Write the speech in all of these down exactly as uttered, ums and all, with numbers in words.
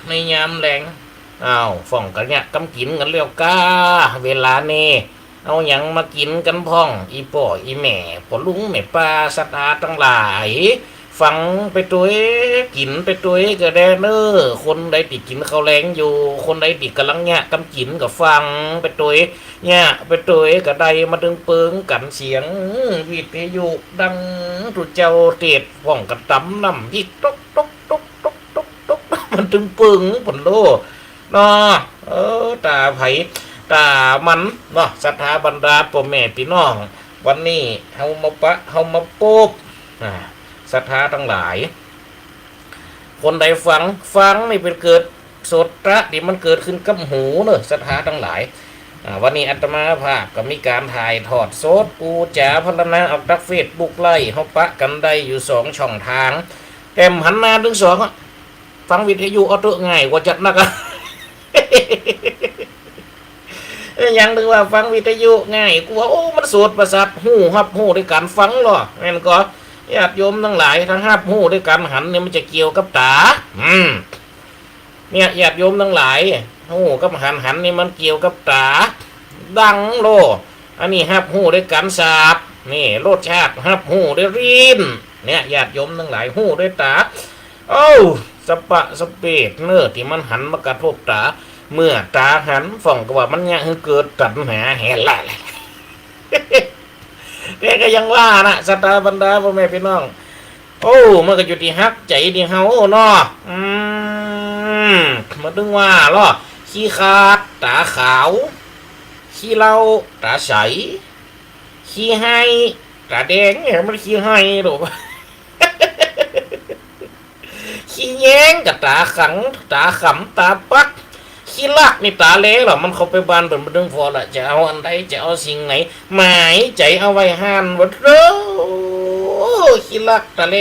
ในยามแลง อ้าว ฝ่องกั๋นเยียะกำกิ๋นกั๋นแล้วก้า เวลานี้ เอาหยังมากิ๋นกั๋นพ่อง อี่ป้ออี่แม่ ป้อลุงแม่ป้า ศรัทธาตังหลาย ฟังไปตวย กิ๋นไปตวยก็แลเน่อ คนใดตี้กิ๋นข้าวแลงอยู่ คนใดตี้ก่ำลังเยียะกำกิ๋นก็ฟังไปตวย เยียะไปตวยก็ได้ มาตึงเปิงกั๋นเสียงวิทยุดังตุ๊เจ้าเตศน์ พ่องก็ต๋ำน้ำพริก ตก ตก ตก ตก ตก ตก มาตึงเปิงปุ้นโล เนาะ เออ ต๋าใผต๋ามันเนาะ ศรัทธาบรรดาป้อแม่ปี้น้อง วันนี้เฮามาปะ เฮามาปบ อ่า ศรัทธาตังหลาย คนใดฟัง ฟังนี่เป๋นเกิดโสตะ ตี้มันเกิดขึ้นกับหูเน่อ ศรัทธาตังหลาย อ่า วันนี้อาตมาภาพก็มีก๋านถ่ายทอดสด ปู๋จ๋าพรรณนาออกตางเฟซบุ๊กไลฟ์ เฮาปะกั๋นได้อยู่สองช่องตาง แต่บ่หันหน้าตึงสองอะ ฟังวิทยุเอาเต๊อะ ง่ายกว่าจัดนักอะ เอ้ย ยังนึกว่าฟังวิทยุง่าย กูว่า โอ้ มันโสตประสาท ฮู้ ฮับฮู้ด้วยก๋านฟังลอ แม่นก่อ ญาติโยมตังหลาย ถ้าฮับฮู้ด้วยก๋านหันนี่มันจะเกี่ยวกับต๋า อืม เนี่ย ญาติโยมตังหลาย ฮู้กับหัน หันนี่มันเกี่ยวกับต๋า ดังโล อันนี้ฮับฮู้ด้วยก๋านสัมผัส นี่ รสชาติ ฮับฮู้ด้วยลิ้น เนี่ย ญาติโยมตังหลาย ฮู้ด้วยต๋า เอ้า สะปะสะเปดเน่อ ตี้มันหันมากระทบต๋า เมื่อต๋าหัน ฝ่องก็ว่ามันเยียะหื้อเกิดตัณหาแหละ แต่ก็ยังว่านะ ศรัทธาบรรดาป้อแม่ปี้น้อง โอ้ มันก็อยู่ตี้ฮักใจ๋ตี้เฮาเนาะ อืม มาตึงว่าลอ ขี้คร้าดต๋าขาว ขี้เหล้าต๋าใส ขี้ไห้ต๋าแดง เนี่ย มันขี้ไห้โด ขี้แย้งก็ต๋าขัง ต๋าขำ ต๋าปัก ขี้ลักนี่ต๋าแลลอ มันเข้าไปบ้านเปิ้นบ่ตึงผ่อละ จะเอาอันใด จะเอาสิ่งไหน หมายใจ๋เอาไว้หั้น ว่าโธ่ ขี้ลักต๋าแล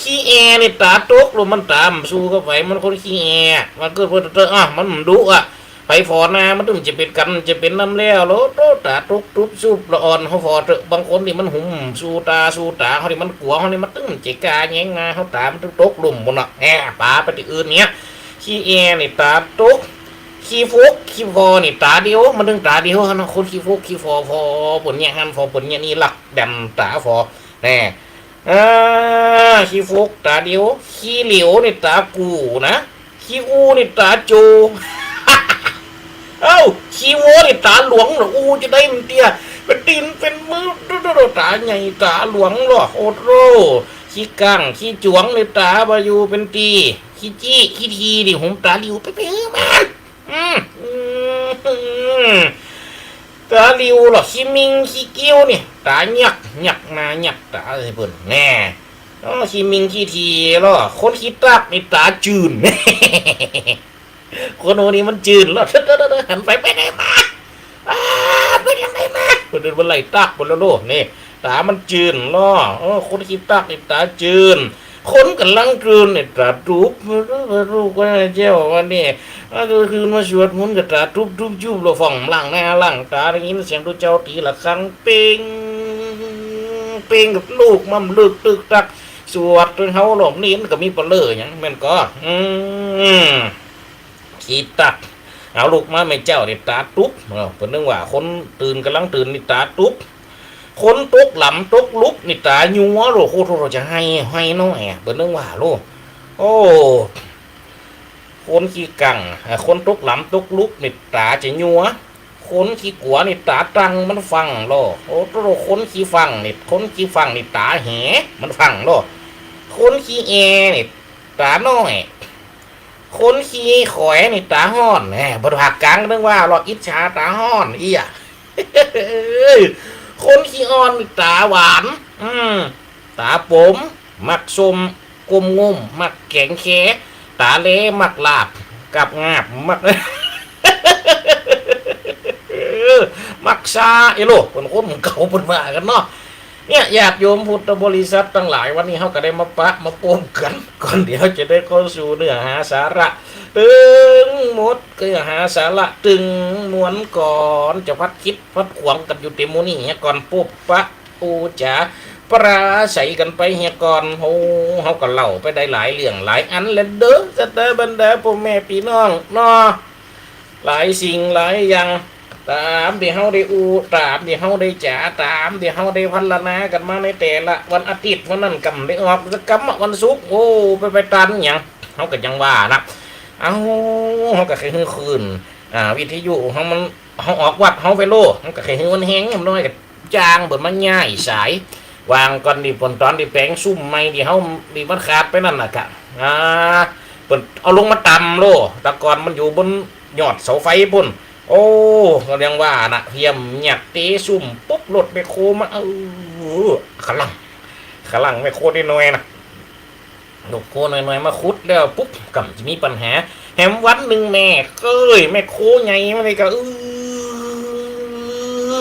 ขี้แอนี่ต๋าตกโล มันต๋าบ่สู้กับใผ มันคนขี้แอ มันเกิดเปิ้นเตอะ อ่ะ มันบ่ดุอะ ใผผ่อหน้ามันตึงจะเป๋นกั๋น จะเป๋นนำแล้วโล โธ่ ต๋าตกตุ๊บซุบละอ่อน เฮาผ่อเตอะ บางคนนี่มันหุม สู้ต๋า สู้ต๋า เฮานี่มันกั๋ว เฮานี่มันตึงจะก้าแย้งหน้า เฮาต๋ามันตึงตกลุ่มปุ้นเนาะ แหม ป๋าไปตี้อื่นเนี่ย ขี้แอนี่ต๋าตก ขี้ฟก ขี้ผ่อนี่ต๋าเดียว มันตึงต๋าเดียวหั้นเนาะ คนขี้ฟก ขี้ผ่อ ผ่อเปิ้นเยียะหั้น ผ่อเปิ้นเยียะนี่ ลักแด่นต๋าผ่อ แน่ อ่า ขี้ฟกต๋าเดียว ขี้เหลวนี่ต๋ากู่นะ ขี้อู้นี่ต๋าโจ เอ้า ขี้วัวนี่ต๋าหลวงนะ อู้จะได้มันเตี้ย เป๋นตี๋นเป๋นมือ โธ่ ต๋าใหญ่ต๋าหลวงลอ โอ้โธ่ ขี้กังขี้จ๋วงนี่ต๋าบ่อยู่เป๋นตี้ ขี้จี้ขี้ทีนี่หุมต๋าหลิวไปไปหื้อมัน อืม อืม ต๋าหลิวลอ ขี้มิงขี้เกี้ยวนี่ ต๋ายัก ยักหน้ายักต๋าใส่เปิ้น แน่ อ้อ ขี้มิงขี้ทีลอ คนขี้ตักนี่ต๋าจืน คนพวกนี้มันจืนลอ หันไปไปไหนมา อ้า ไปทางไหนมา เปิ้นเดินบ่ไหลตักเปิ้นแล้วโล นี่ ต๋ามันจืนลอ เออ คนขี้ตักนี่ต๋าจืน คนก่ำลังตื่นนี่ต๋าตุ๊บ ลูกว่าเจ้าวันนี้ อา ก็คืนมาสวดมนต์ก็ต๋าตุ๊บตุ๊บจุบ แล้วฝ่องล้างหน้าล้างต๋า ได้ยินเสียงตุ๊เจ้าตี๋ระฆัง เป้ง เป้ง ก็ลุกมาเลิกตึกตัก สวดจนเฮาหลงนี่ มันก็มีปะเลอหยัง แม่นก่อ อืม ขี้ตัก เอาลุกมาแม่เจ้านี่ต๋าตุ๊บ เออ เปิ้นนึกว่าคนตื่น ก่ำลังตื่นนี่ต๋าตุ๊บ คนตกหลำตกลุกนี่ต๋ายัวโล โคตรโลจะไห้ ไห้น้อยอะ เปิ้นนึกว่าโล โอ้ คนขี้กัง เอ่อ คนตกหลำตกลุกนี่ต๋าจะยัว คนขี้กั๋วนี่ต๋าตังมันฟั่งลอ โอ้โธ่ คนขี้ฟั่งนี่ คนขี้ฟั่งนี่ต๋าแหมันฟั่งลอ คนขี้แอนี่ต๋าน้อย คนขี้ขอยนี่ต๋าฮ้อน แหม บ่ภาคกลางนึกว่าลอ อิจฉาต๋าฮ้อน อี้อะ คนขี้อ่อนนี่ต๋าหวาน อืม ต๋าป๋ม มักส้ม ก้มงุ้ม มักแก๋งแค ต๋าแล มักลาบ กับงาบ มัก เออ มักซา เอโล เปิ้นคนเก่าเปิ้นว่ากั๋นเนาะ เนี่ย ญาติโยมพุทธบริษัทตังหลาย วันนี้เฮาก็ได้มาปะมาปบกั๋น ก่อนเดี๋ยวจะได้เข้าสู่เนื้อหาสาระ ตึงหมดเนื้อหาสาระ ตึงมวลก่อน จะพัดคิดพัดขวางกั๋นอยู่เต๋มอนี้ก่อน ปบปะ ปู๋จ๋า ปราศรัยกั๋นไปเหียก่อน โอ้ เฮาก็เล่าไปได้หลายเรื่องหลายอันแล้วเด้อ ศรัทธาบรรดาป้อแม่ปี้น้องเนาะ หลายสิ่งหลายอย่าง ต๋ามตี้เฮาได้อู้ ต๋ามตี้เฮาได้จ๋า ต๋ามตี้เฮาได้พรรณนากั๋นมาในแต่ละวันอาทิตย์ วันนั้นก็บ่ได้ออกสักกำอะ วันศุกร์ โอ้ ไป ไปตันหยัง เฮาก็ยังว่านะ เอ้า เฮาก็ใค่หื้อคลื่น อ่า วิทยุเฮามัน เฮาออกวัดเฮาไปโล เฮาก็ใค่หื้อมันแฮงน้อย ก็จ้างเปิ้นมาย้ายสาย วางก่อนตี้เปิ้น ต๋อนตี้แป๋งซุมใหม่ตี้เฮาตี้มันขาดไปนั่นน่ะกะ อ่า เปิ้นเอาลงมาต่ำโล แต่ก่อนมันอยู่บนยอดเสาไฟปู้น โอ้ ก็ยังว่านะ เพียงเยียะเตะซุมปุ๊บ รถแมคโครมา เออ ขะลั่ง ขะลั่งแมคโครน้อยๆ นะ รถแมคโครน้อยๆ มาขุดแล้วปุ๊บ ก็จะมีปัญหา แหมวันนึ่งแม่เอ้ย แมคโครใหญ่มาเลยก็ เอ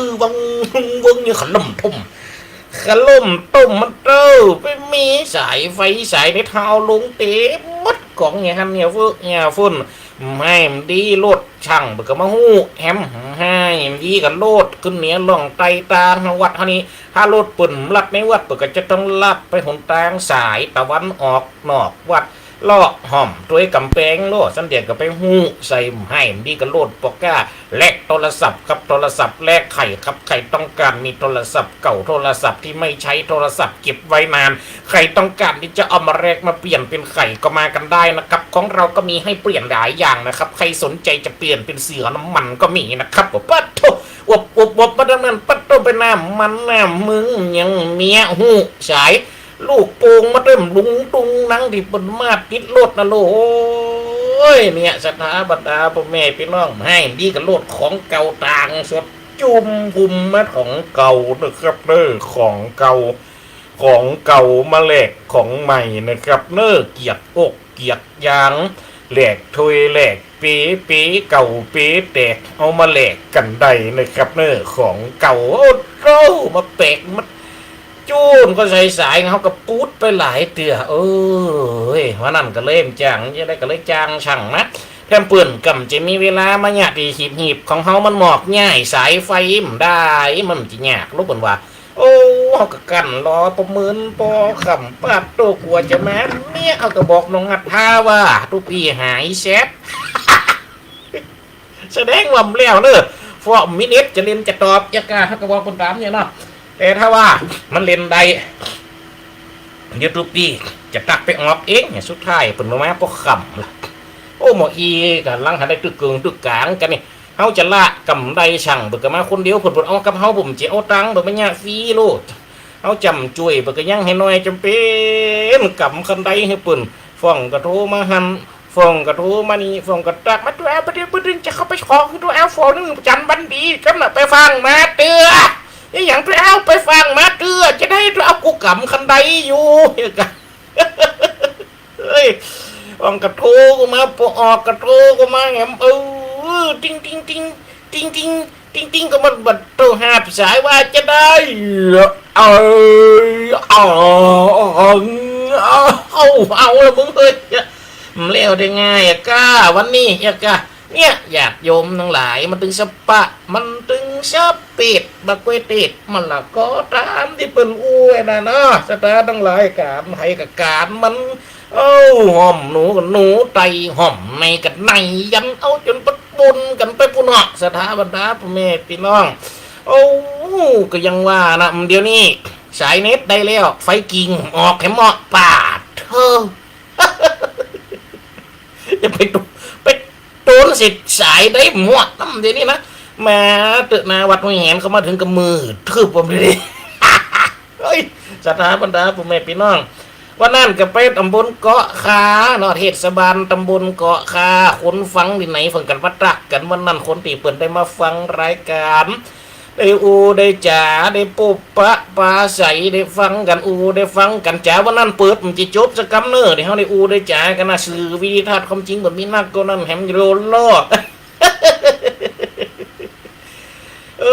อ วัง วัง เนี่ย ขะล่มต้ม ขะล่มต้มมันเต้อ ไปมีสายไฟสายเน็ต เฮาเอาลงเตะหมด ก๋องเนี่ยหั้นเนี่ยเฟ้อเนี่ยฟุ้น หื้อหื้อ มันดี รถ ช่างเปิ้นก็มาฮู้แหม หื้อหื้อ มันดีก็โลดขึ้นเหนือล่องใต้ตางวัดเฮานี้ ถ้ารถเปิ้นลัดในวัด เปิ้นก็จะต้องลัดไปหนตางสายตะวันออกนอกวัด เลาะฮ่อมตวยก๋ำแปงโลด สันเดียวก็ไปฮู้ใส่ หื้อหื้อ มันดีก็โลดปอกก้า แลกโทรศัพท์ครับ โทรศัพท์แลกไขครับ ใครต้องการมีโทรศัพท์เก่า โทรศัพท์ที่ไม่ใช้ โทรศัพท์เก็บไว้นาน ใครต้องการที่จะเอามาแลกมาเปลี่ยนเป็นไข่ก็มากันได้นะครับ ของเราก็มีให้เปลี่ยนหลายอย่างนะครับ ใครสนใจจะเปลี่ยนเป็นเสือน้ำมันก็มีนะครับ ปัดโธ่ อวบอวบอวบ มาดังนั้น ปัดโธ่ ไปน้ำมันน้ำมึง ยังเมียฮู้สาย ลูกโป่งมาเต็มลุงตุงนังตี้เปิ้นมาติดรถนะโล โอ้ย เนี่ย ศรัทธาบรรดาป้อแม่ปี้น้อง หื้อหื้อ ดีก็โลดของเก่าต่างสด จุ่มพุมมาของเก่านะครับเน้อ ของเก่า ของเก่ามาแลกของใหม่นะครับเน้อ เกียกอกเกียกยาง แลกถ้วยแลกเป๋ เป๋เก่าเป๋แตก เอามาแลกกั๋นได้นะครับเน้อ ของเก่า โอ้โธ่ มาแปลก มาจู้นก็ใส่สาย เฮาก็ปูดไปหลายเตื้อ เอ้ย วันนั้นก็เลยบ่จ้าง จะได้ก็เลยจ้างช่างมา แถมเปิ้นก็บ่จะมีเวลามาเยียะตี้หีบๆ ของเฮา มันหมอบย้ายสายไฟบ่ได้ มันบ่จะยากหรอกเปิ้นว่า โอ้ เฮาก็กั้นรอปอมื้นปอค่ำ ปัดโธ่ กว่าจะมาเนี่ย เฮาก็บอกน้องนัทธาว่า ตุ๊ปี้หายแซด แสดงว่าบ่แล้วเน้อ เพราะบ่มีเน็ตจะเล่นจะตอบ เยียะก่า เฮาก็บอกเปิ้นต๋ามเนี่ยเนาะ แต่ถ้าว่ามันเล่นได้ เดี๋ยวตุ๊ปี้จะตักไปออกเองเนี่ย สุดท้ายเปิ้นบ่มาปอค่ำละ โอ้ หมออีก็หลังหันได้ตึกเกิงตึกก๋างกั๋นนี่ เฮาจะละก็บ่ได้ ช่างเปิ้นก็มาคนเดียว เปิ้นบ่เอากับเฮา เปิ้นบ่จะเอาตังค์ เปิ้นมาเยียะฟรีโลด เฮาจ้ำจ้วย เปิ้นก็ยังหื้อน้อย จ๋ำเป๋นก๋ำคันไดหื้อเปิ้น ฟ้องก็โทรมาหั้น ฟ้องก็โทรมานี่ ฟ้องก็ตักมา ตุ๊เอาไปเดี๋ยว บ่ได้จะเข้าไปขอ คือตุ๊เอา ฟ้องนึ่งจันทร์วันดี กำลังไปฟังมาเตื้อ อีหยังตุ๊เอา ไปฟังมาเตื้อ จะได้ตุ๊เอา กูก๋ำคันไดอยู่ เฮ้ย ออกก็โทรก็มา ปอออกก็โทรก็มา แหม เออ ติ๊งติ๊งติ๊ง ติ๊งติ๊ง ติ๊งติ๊ง ก็มันบ่โทรฮับสาย ว่าจะได้ เอ้ย เอา เอา เอาละมึงเฮ้ย มันแล้วได้ง่ายอะก้า วันนี้อะก้า เนี่ย ญาติโยมตังหลาย มันตึงสะปะ มันตึงสะเปด บักกล้วยเตด มะละกอ ต๋ามตี้เปิ้นอู้ไว้น่ะเนาะ ศรัทธาตังหลาย ก๋านไผก็ก๋านมัน โอ้ ห้อมหนูก็หนู ไตห้อม ในก็ใน ยันเอาจ๋นปะปนกั๋นไปปู้นเนาะ ศรัทธาบรรดาป้อแม่ปี้น้อง โอ้ ก็ยังว่านะ เดี๋ยวนี้สายเน็ตได้แล้ว ไฟกิ่งออกแหมเหมาะ ปาดเธอ จะไปโต ไปโตนเสร็จสายได้หมดนะ เดี๋ยวนี้นะ มาเต๊อะ นาวัดห้วยแหน เข้ามาเถิงก็มืดตึ๊บ ผมเดี๋ยวนี้ เฮ้ย ศรัทธาบรรดาป้อแม่ปี้น้อง วันนั้นก็ไปตำบลเกาะคาเนาะ เทศบาลตำบลเกาะคา คนฟังตี้ไหนฟังกั๋น ปะตั๊กกั๋น วันนั้นคนตี้เปิ้นได้มาฟังรายก๋าน ได้อู้ได้จ๋า ได้ปบปะปราศรัย ได้ฟังกั๋น อู้ได้ฟังกั๋นจ๋า วันนั้นเปิดบ่จะจบสักกำเน้อ ตี้เฮาได้อู้ได้จ๋ากั๋นนะ สื่อวิดิทัศน์ความจริงบ่มีนักก็นั้น แหมโดนล้อ เอ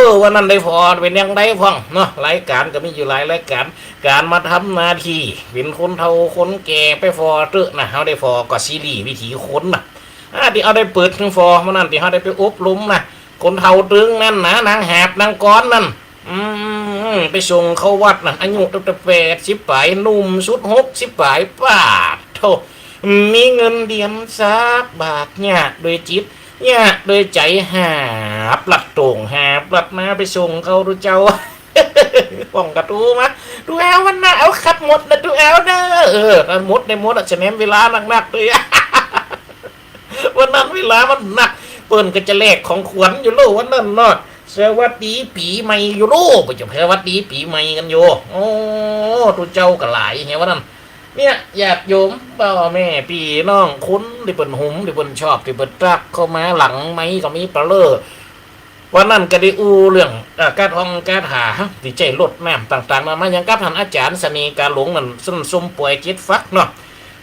อ วันนั้นได้ผ่อเป๋นอย่างใดพ่องเนาะ รายก๋านก็มีอยู่หลายรายก๋าน ก๋านมาทำหน้าตี้เป๋นคนเฒ่าคนแก่ ไปผ่อเต๊อะนะ เฮาได้ผ่อก็ซีรีส์วิถีคนนะ อ่า ตี้เฮาได้เปิดเถิงผ่อ มื้อนั้นตี้เฮาได้ไปอบรมนะ คนเฒ่าตึงนั้นนะ นางหาบนางกลอนนั่น อืม ไปส่งเข้าวัดนะ อายุตั้งแต่แปดสิบป๋าย หนุ่มสุดหกสิบป๋าย ป๊าดโธ่ มีเงินเดือนสักบาท เยียะโดยจิต เยียะโดยใจ๋ หาบลัดโต่ง หาบลัดมา ไปส่งเข้า ตุ๊เจ้า ป้องกระตูมา ตุ๊เอามันนะ เอาขับหมดนะ ตุ๊เอาเน่อ เออ หมดได้หมดอะ จะแหนมเวลานักๆ เลย วันนั้นเวลามันนัก เปิ้นก็จะแลกของขวัญอยู่โล วันนั้นเนาะ สวัสดีปี๋ใหม่อยู่โล บ่จะสวัสดีปี๋ใหม่กั๋นอยู่ โอ้ ตุ๊เจ้าก็หลายแฮะวันนั้น เนี่ย ญาติโยม ป้อแม่ปี้น้อง คนตี้เปิ้นหุม ตี้เปิ้นชอบ ตี้เปิ้นตั๊กเข้ามา หลังไมค์ก็มีปะเล่อ วันนั้นก็ได้อู้เรื่อง เอ่อ คาถงคาถาตี้ใจ๊รดน้ำต่างๆ นานา อย่างกับต้านอาจ๋ารย์เสน่ห์กาหลงนั่น ซึ่งสมป่วยเจ็ดฝักเนาะ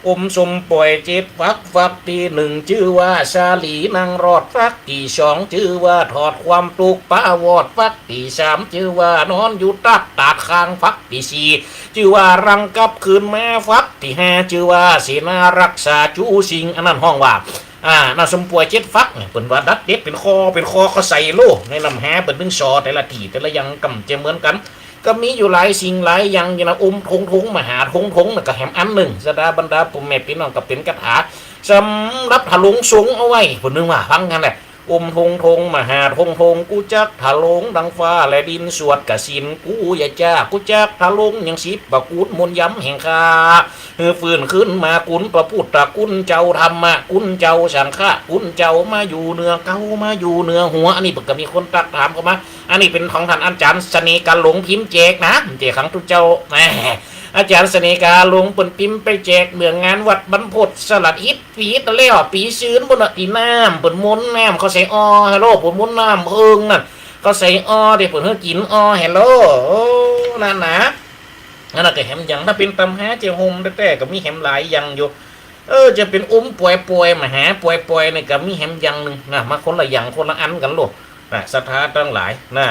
อมสมป่วยเจ็ดฝัก ฝักตี้หนึ่งจื้อว่าสาลีนั่งรอด ฝักตี้สองจื้อว่าถอดความตุ๊กข์ปาวอด ฝักตี้สามจื้อว่านอนอยู่ตั๊กตาดคาง ฝักตี้สี่จื้อว่ารังกลับคืนมา ฝักตี้ห้าจื้อว่าเสนารักษาจู๋สิ่ง อันนั้นฮ้องว่า อ่า น่ะ สมป่วยเจ็ดฝักเนี่ย เปิ้นว่าดัดเด็ดเป๋นข้อ เป๋นข้อ ก็ใส่โล ในลำหาเปิ้นตึงสอ แต่ละตี้แต่ละอย่างก็บ่เหมือนกั๋น ก็มีอยู่หลายสิ่งหลายอย่างอยู่นะ อมทงทง มหาทงทงน่ะ ก็แหมอันนึ่ง ศรัทธาบรรดาป้อแม่ปี้น้อง ก็เป๋นคาถาสำหรับถลุงสงฆ์เอาไว้ เปิ้นนึกว่าฟังกั๋นแหละ อมทงทง มหาทงทง กูจักถลุงดังฟ้าและดิน สวดกฐิน กูอย่าจ๊า กูจักถลุงยังสิบประกู๋น มนต์ย้ำแห่งข้า หื้อฟื้นคืนมาคุณพระพุทธคุณเจ้า ธรรมคุณเจ้า สังฆคุณเจ้า มาอยู่เหนือเก๊า มาอยู่เหนือหัว อันนี้เปิ้นก็มีคนตั๊กถามเข้ามา อันนี้เป๋นของต้านอาจ๋ารย์เสน่ห์กาหลงพิมพ์แจกนะ เป๋นของตุ๊เจ้า แหม อาจ๋ารย์เสน่ห์กาหลงเปิ้นพิมพ์ไปแจกเมืองงานวัดบรรพตสลัดฮิต ปี๋ตี้แล้ว ปี๋ซืนปู้นน่ะ ตี้น้ำเปิ้นมนต์ น้ำเขาใส่ออ ฮัลโหล เปิ้นมนต์น้ำเอิงนั่น เขาใส่ออ ตี้เปิ้นหื้อกิ๋นออ ฮัลโหล โอ้ นั่นนะ อันนั้นก็แหมอย่าง ถ้าเป๋นตำหาเจ้าโฮมแต๊ๆ ก็มีแหมหลายอย่างอยู่ เออ จะเป๋นอมป่วยๆ มหาป่วยๆ นี่ก็มีแหมอย่างนึ่งนะ มาคนละอย่างคนละอันกั๋นโลดนะ ศรัทธาตังหลายนะ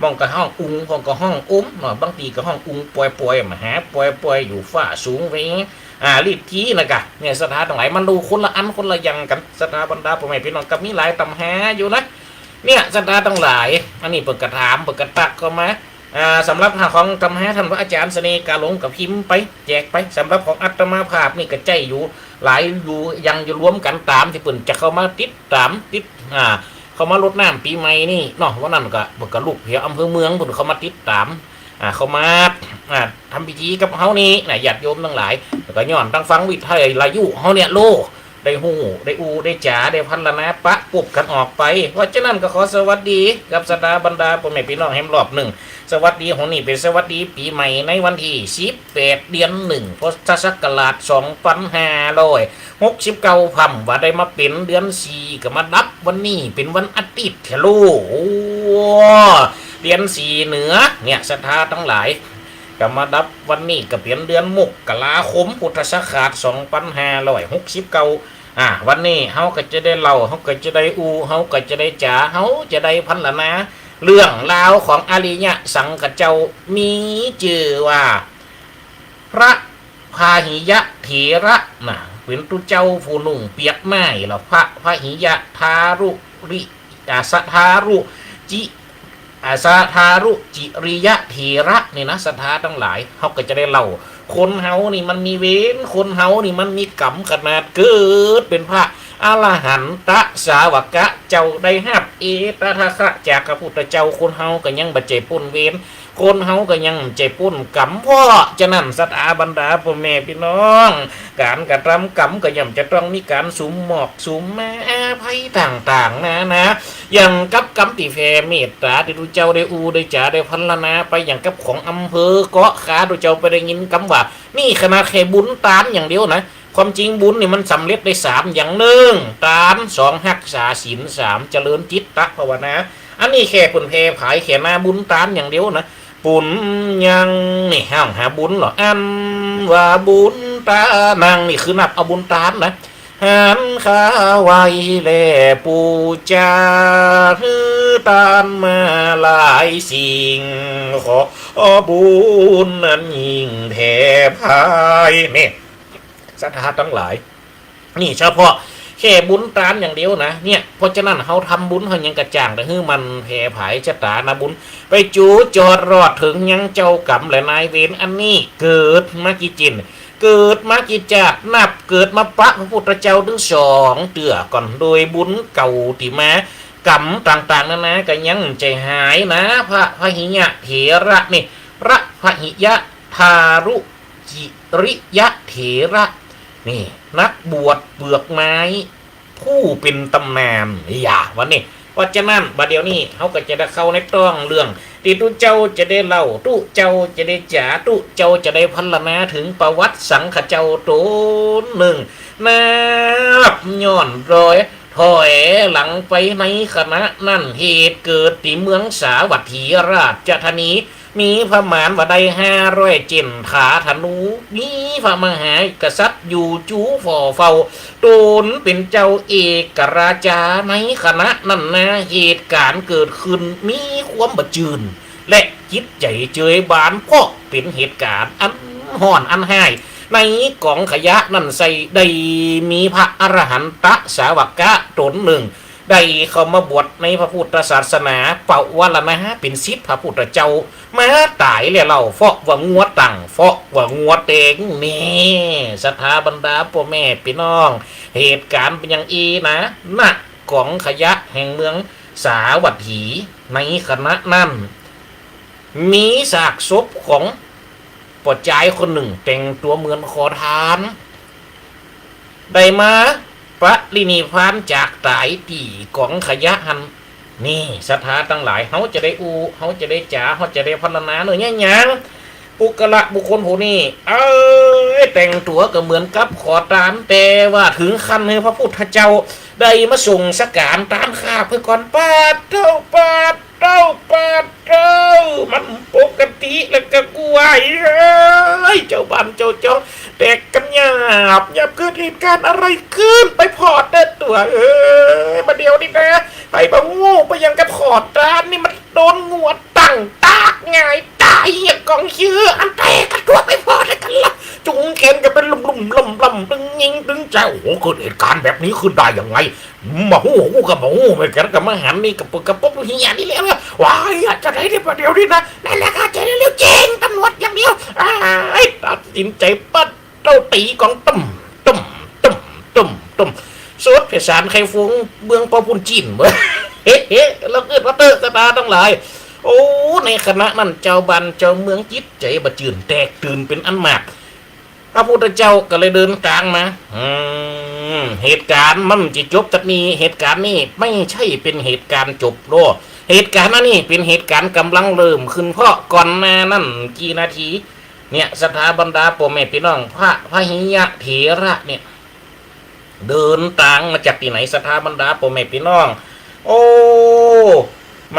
บ่างก็ฮ้องอุง บ่างก็ฮ้องอมเนาะ บางตี้ก็ฮ้องอุงป่วยๆ มหาป่วยๆ อยู่ฟ้าสูงเวง อ่า ลิทธินะกะ เนี่ย ศรัทธาตังหลาย มันดูคนละอันคนละอย่างกั๋น ศรัทธาบรรดาป้อแม่ปี้น้อง ก็มีหลายตำหาอยู่นะ เนี่ย ศรัทธาตังหลาย อันนี้เปิ้นก็ถาม เปิ้นก็ตั๊กเข้ามา อ่า สำหรับของตำหาต้านพระอาจ๋ารย์เสน่ห์กาหลงก็พิมพ์ไป แจกไป สำหรับของอาตมาภาพนี่ก็ใจ๊อยู่ หลายอยู่ อย่างอยู่รวมกั๋นต๋ามตี้เปิ้นจะเข้ามาติดต๋าม ติด อ่า เข้ามารดน้ำปี๋ใหม่นี่เนาะ วันนั้นก็ เปิ้นก็ลูกแถวอำเภอเมืองปู้นเข้ามาติดต๋าม อ่า เข้ามา อ่า ทำพิธีกับเฮานี่นะ ญาติโยมตังหลาย แล้วก็ย้อนตังฟังวิทยุเฮาเนี่ยโล ได้ฮู้ ได้อู้ ได้จ๋า ได้พรรณนาปะปุบกั๋นออกไป เพราะฉะนั้นก็ขอสวัสดีกับศรัทธาบรรดาป้อแม่ปี้น้องแหมรอบนึ่ง สวัสดีหนนี้เป๋นสวัสดีปี๋ใหม่ในวันตี้สิบแปด เดือนหนึ่ง พุทธศักราชสองปันห้าร้อยหกสิบเก้า พร่ำว่าได้มาเป๋นเดือนสี่ ก็มาดับวันนี้เป๋นวันอาทิตย์แท้โล โอ้ เดือนสี่เหนือ เนี่ย ศรัทธาตังหลาย ก็มาดับวันนี้ก็เป๋นเดือนมกราคม พุทธศักราชสองปันห้าร้อยหกสิบเก้า อ่า วันนี้เฮาก็จะได้เล่า เฮาก็จะได้อู้ เฮาก็จะได้จ๋า เฮาจะได้พรรณนา เรื่องราวของอริยะสังฆะเจ้า มีจื้อว่า พระพาหิยะเถระนะ เป๋นตุ๊เจ้าผู้นุ่งเปียกไม้ แล้วพระพาหิยะทารุริ อ่า สะทารุจิ อา สะทารุจิริยะเถระนี่นะ ศรัทธาตังหลาย เฮาก็จะได้เล่า คนเฮานี่มันมีเวร คนเฮานี่มันมีกรรม ขนาดเกิดเป๋นพระอรหันตสาวกะเจ้า ได้ฮับเอตทัคคะจากพระพุทธเจ้า คนเฮาก็ยังบ่ใจ้ป๊นเวร คนเฮาก็ยังบ่ใจ้ป๊นกรรม เพราะฉะนั้น ศรัทธาบรรดาป้อแม่ปี้น้อง ก๋านกระทำกรรมก็ย่อมจะต้องมีก๋านสุมหมอกสุมมา อภัยต่างๆ นานา อย่างกับกำตี้แผ่เมตต๋าตี้ตุ๊เจ้าได้อู้ได้จ๋าได้พรรณนาไป อย่างกับของอำเภอเกาะคา ตุ๊เจ้าไปได้ยินกำว่า นี่ขนาดแค่บุญตานอย่างเดียวนะ ความจริงบุญนี่มันสำเร็จได้สามอย่าง นึ่ง ตาน สอง ฮักษาศีล สาม เจริญจิตตภาวนา อันนี้แค่เปิ้นแผ่ผายแค่นาบุญตานอย่างเดียวนะ ปุญญัง นี่ฮ้องหาบุญเหรอ อันว่าบุญตานัง นี่คือนับเอาบุญตานนะ หันข้าไหว้และปู๋จา หื้อตานมาหลายสิ่ง ขอบุญนั้นยิ่งแผ่ผาย นี่ ศรัทธาตังหลาย นี่เฉพาะ แค่บุญตานอย่างเดียวนะ เนี่ย เพราะฉะนั้นเฮาทำบุญเฮายังกระจ่าง แต่หื้อมันแผ่ผายชะตานะบุญ ไปจู๋จอดรอดเถิงยังเจ้ากรรมและนายเวรอันนี้ เกิดมากี่จิ่น เกิดมากี่จาติ นับเกิดมาปะพระพุทธเจ้าตึงสองเตื้อก่อน โดยบุญเก่าตี้มา กรรมต่างๆ นานาก็ยังใจ๋หายนะ พระพหิยะเถระนี่ พระพหิยะทารุจิริยะเถระ นี่ นักบวชเปลือกไม้ ผู้เป็นตำนาน อย่าวันนี้ เพราะฉะนั้น บัดเดี๋ยวนี้ เฮาก็จะได้เข้าในตอนเรื่อง ตี้ตุ๊เจ้าจะได้เล่า ตุ๊เจ้าจะได้จ๋า ตุ๊เจ้าจะได้พรรณนาเถิงประวัติสังขเจ้าต๋นนึ่ง นับย้อนรอย ถอยหลังไปในขณะนั้น เหตุเกิดตี้เมืองสาวัตถีราชธานี มีประมาณว่าได้ห้าร้อยเจ็นถาธนู มีพระมหากษัตริย์อยู่จู๋ฝ่อเฝ้า ต๋นเป๋นเจ้าเอกราชาในขณะนั้นนา เหตุก๋ารณ์เกิดขึ้นมีความบ่จื้น และจิตใจ๋เจิยบาน เพราะเป๋นเหตุก๋ารณ์อันฮ้อนอันฮ้าย ในก๋องขยะนั้นไส้ได้มีพระอรหันตสาวกะต๋นนึ่ง ได้เข้ามาบวชในพระพุทธศาสนา ปวารณาเป๋นศิษย์พระพุทธเจ้า มาต๋ายแล้วเล่า เพราะว่างัวตั้ง เพราะว่างัวแตง นี่ ศรัทธาบรรดาป้อแม่ปี้น้อง เหตุก๋ารณ์เป๋นอย่างอี้นะ ณ ก๋องขยะแห่งเมืองสาวัตถี ในขณะนั้น มีซากศพของป้อจายคนนึ่ง แต่งตั๋วเหมือนขอทาน ได้มาปรินิพพานจากต๋ายตี้ก๋องขยะหั้น นี่ ศรัทธาตังหลาย เฮาจะได้อู้ เฮาจะได้จ๋า เฮาจะได้พรรณนาเน่อ เนี่ยหยัง ปุคคละบุคคลผู้นี้ เอ้ย แต่งตั๋วก็เหมือนกับขอตาน แต่ว่าเถิงขั้นหื้อพระพุทธเจ้าได้มาส่งสการตานข้าเปื้อก่อน ปาดเต้า ปาดเต้า ปาดเต้า มันปกติแล้วก็กลัว เอ้ย เจ้าบ้านเจ้าจอง แตกกั๋นหยาบหยาบ เกิดเหตุก๋ารณ์อะไรขึ้น ไปผ่อเต๊อะตั๋วเอ้ย มาเดี๋ยวนี้นะ ไปบ่ฮู้ ไปยังกับขอตานนี่มันโดนงัวตั้งตากหงายต๋าย เหียก๋องเขี้ยวอันแตกกั๋นตั๋ว ไปผ่อเต๊อะกั๋นละ จุงแขนกั๋นเป๋นลุ่มๆ ล่ำๆ ตึงยิงตึงใจ๋ โอ้โห เกิดเหตุก๋ารณ์แบบนี้ขึ้นได้ยังไง บ่ฮู้ ฮู้ก็บ่ฮู้ แม่นกั๋นก็มาหันนี่กะปึกกะปบเหียนี่แหละ ว้าย จะได้ ได้บ่เดี๋ยวนี้นะ นั่นแหละค่ะ จะได้เร็วเจ้ง ตำรวจอย่างเดียว อ้าย ตัดสินใจ๋ปาดเต้าตี๋ก๋อง ตุ้ม ตุ้ม ตุ้ม ตุ้ม ตุ้ม สูตรเผยสารไข่ฟงเมืองเป่าปุ้นจีน เฮ้ เฮ้ เฮาขึ้นมาเต๊อะ ศรัทธาตังหลาย โอ้ ในขณะนั้น เจ้าบ้านเจ้าเมืองจิตใจ๋บ่จื้น แตกตื่นเป๋นอันมาก พระพุทธเจ้าก็เลยเดินตางมา อืม เหตุก๋ารณ์มันจะจบตัดนี้ เหตุก๋ารณ์นี้ไม่ใช่เป๋นเหตุก๋ารณ์จบโลก เหตุก๋ารณ์อันนี้เป๋นเหตุก๋ารณ์ก่ำลังเริ่มขึ้น เพราะก่อนหน้านั้นกี่นาที เนี่ย ศรัทธาบรรดาป้อแม่ปี้น้อง พระพหิยะเถระเนี่ย เดินตางมาจากตี้ไหน ศรัทธาบรรดาป้อแม่ปี้น้อง โอ้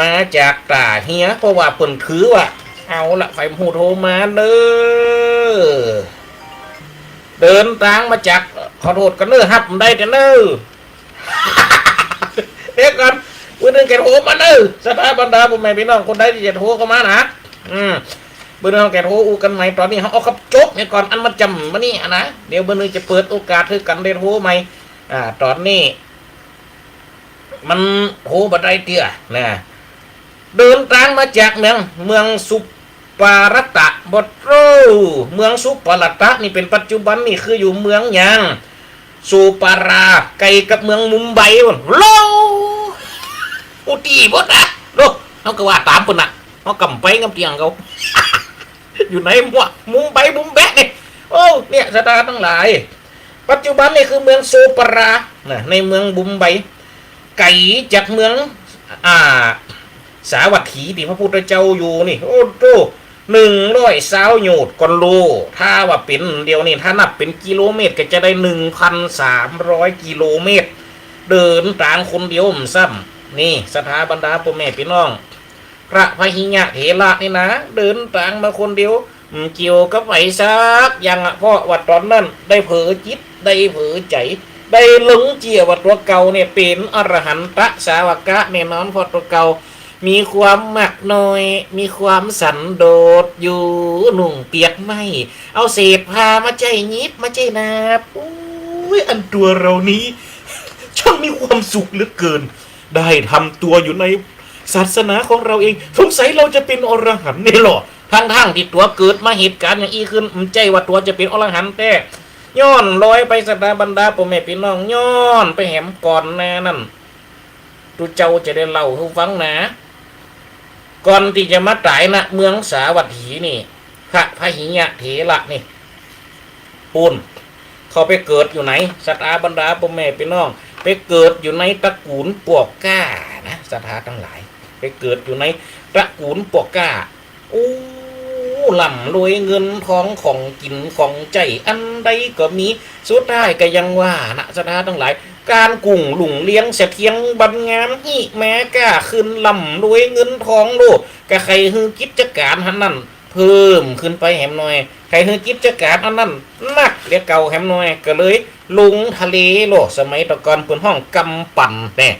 มาจากต้าเฮีย เพราะว่าเปิ้นถือว่า เอาละ ใผฮู้โทรมาเน่อ เดินตางมาจาก ขอโต้ษกั๋นเน่อ ฮับได้แต่เน่อ เดี๋ยวก่อน เปิ้นนึ่งแกโทรมาเน่อ ศรัทธาบรรดาป้อแม่ปี้น้อง คนใดตี้จะโทรเข้ามานะ อืม เปิ้นนึ่งแกโทรอู้กั๋นใหม่ ต๋อนนี้เฮาเอาขับจบเนี่ยก่อน อันมาจ่ำมานี่อะนะ เดี๋ยวเปิ้นนึ่งจะเปิดโอกาสหื้อกั๋นได้โทรใหม่ อ่า ต๋อนนี้ มันโทรบ่ได้เตื้อนะ เดินตางมาจากเมือง เมืองสุปารัตตะ บ่โต้ เมืองสุปารัตตะนี่เป๋นปัจจุบันนี่คืออยู่เมืองหยัง สุปารา ใก้กับเมืองมุมไบปุ้น โล อุตีบ่นะ โล เฮาก็ว่าต๋ามเปิ้นน่ะ เฮาก่ำไปก่ำเตียงเขา อยู่ในมัว มุมไบ มุมแบะนี่ โอ้ เนี่ย ศรัทธาตังหลาย ปัจจุบันนี่คือเมืองสุปารา นะ ในเมืองมุมไบ ไก๋จากเมือง อ่า สาวัตถีตี้พระพุทธเจ้าอยู่นี่ โอ้โธ่ หนึ่งร้อยซาวโยชน์ก่อนโล ถ้าว่าเป๋นเดี๋ยวนี้ ถ้านับเป๋นกิโลเมตรก็จะได้หนึ่งพันสามร้อยกิโลเมตร เดินตางคนเดียวซ้ำ นี่ ศรัทธาบรรดาป้อแม่ปี้น้อง พระพหิยะเถระนี่นะ เดินตางมาคนเดียว บ่เกี่ยวกับใผสักอย่างอะ เพราะว่าต๋อนนั้นได้เผลอจิต ได้เผลอใจ๋ ได้หลงเจื้อว่าตั๋วเก่าเนี่ยเป๋นอรหันตสาวกะแน่นอน เพราะตั๋วเก่ามีความมักน้อย มีความสันโดษอยู่ นุ่งเปียกไหม้ เอาเศษผ้ามาใจ๊หยิบ มาใจ๊นาบ อุ๊ย อันตั๋วเฮานี้ ช่างมีความสุขเหลือเกิน ได้ทำตัวอยู่ในศาสนาของเราเอง สงสัยเราจะเป็นอรหันต์นี่ลอ ทั้งๆ ตี้ตั๋วเกิดมาเหตุก๋ารณ์อย่างอี้ขึ้น บ่ใจ้ว่าตั๋วจะเป๋นอรหันต์แต๊ ย้อนลอยไปศรัทธาบรรดาป้อแม่ปี้น้อง ย้อนไปแหมก่อนหน้านั้น ตุ๊เจ้าจะได้เล่าหื้อฟังนา ก่อนตี้จะมาต๋าย ณ เมืองสาวัตถีนี่ พระพหิยะเถระนี่ ปู้น เขาไปเกิดอยู่ไหน ศรัทธาบรรดาป้อแม่ปี้น้อง ไปเกิดอยู่ในตระกู๋ลปวกก้านะ ศรัทธาตังหลาย ไปเกิดอยู่ในตระกู๋ลปวกก้า โอ้ ร่ำรวยเงินทอง ของกิ๋นของใจ๊อันใดก็มี สุดท้ายก็อย่างว่านะ ศรัทธาตังหลาย ก๋านกุ้งรุ่งเรืองเสถียรบันงาม ฮิมาก้าขึ้น ร่ำรวยเงินทองโลด ก็ใค่หื้อกิจก๋านอันนั้น เพิ่มขึ้นไปแหมหน่อย ใค่หื้อกิจก๋านอันนั้นนักเหลือเก่าแหมหน่อย ก็เลยลงทะเลโลด สมัยตะก่อนเปิ้นฮ้องกำปั่นแน่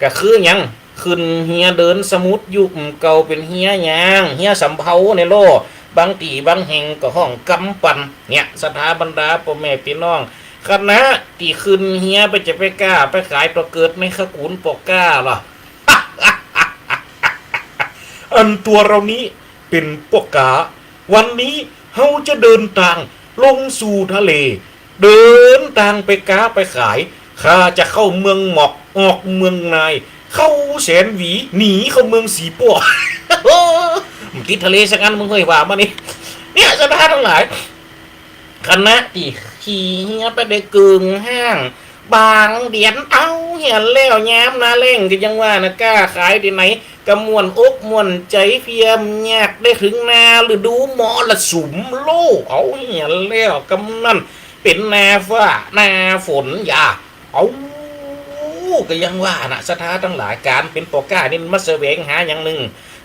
ก็คือหยัง ขึ้นเฮือเดินสมุทรอยู่ อืม เก่าเป๋นเฮือยาง เฮือสำเภานี่โลด บางตี้บางแห่งก็ฮ้องกำปั่น เนี่ย ศรัทธาบรรดาป้อแม่ปี้น้อง ขณะตี้ขึ้นเฮือไปจะไปก้าไปขายตั๋วเกิดในตระกู๋ลปวกก้าลอ อันตั๋วเฮานี้เป๋นปวกก้า วันนี้เฮาจะเดินตางลงสู่ทะเล เดินตางไปก้าไปขาย ข้าจะเข้าเมืองหมอก ออกเมืองนาย เข้าแสนหวี หนีเข้าเมืองสีปั้ว มันติดทะเลสักอัน มึงเฮยว่ามานี่ เนี่ย ศรัทธาตังหลาย ขณะตี้ขี่เฮือไปได้เกิ่งฮ้าง บางเดือน เอ้า หันแล้วยามหน้าแล้งก็ยังว่านะ ก้าขายตี้ไหนก็ม่วนอกม่วนใจ๋ เพียงอยากได้เถิงหน้าฤดูมรสุมโลด เอ้า หันแล้วกำนั้นเป๋นหน้าฟ้าหน้าฝนยา เอ้า ก็ยังว่านะ ศรัทธาตังหลาย ก๋านเป๋นปวกก้านี่มันมาแสวงหาอย่างนึ่ง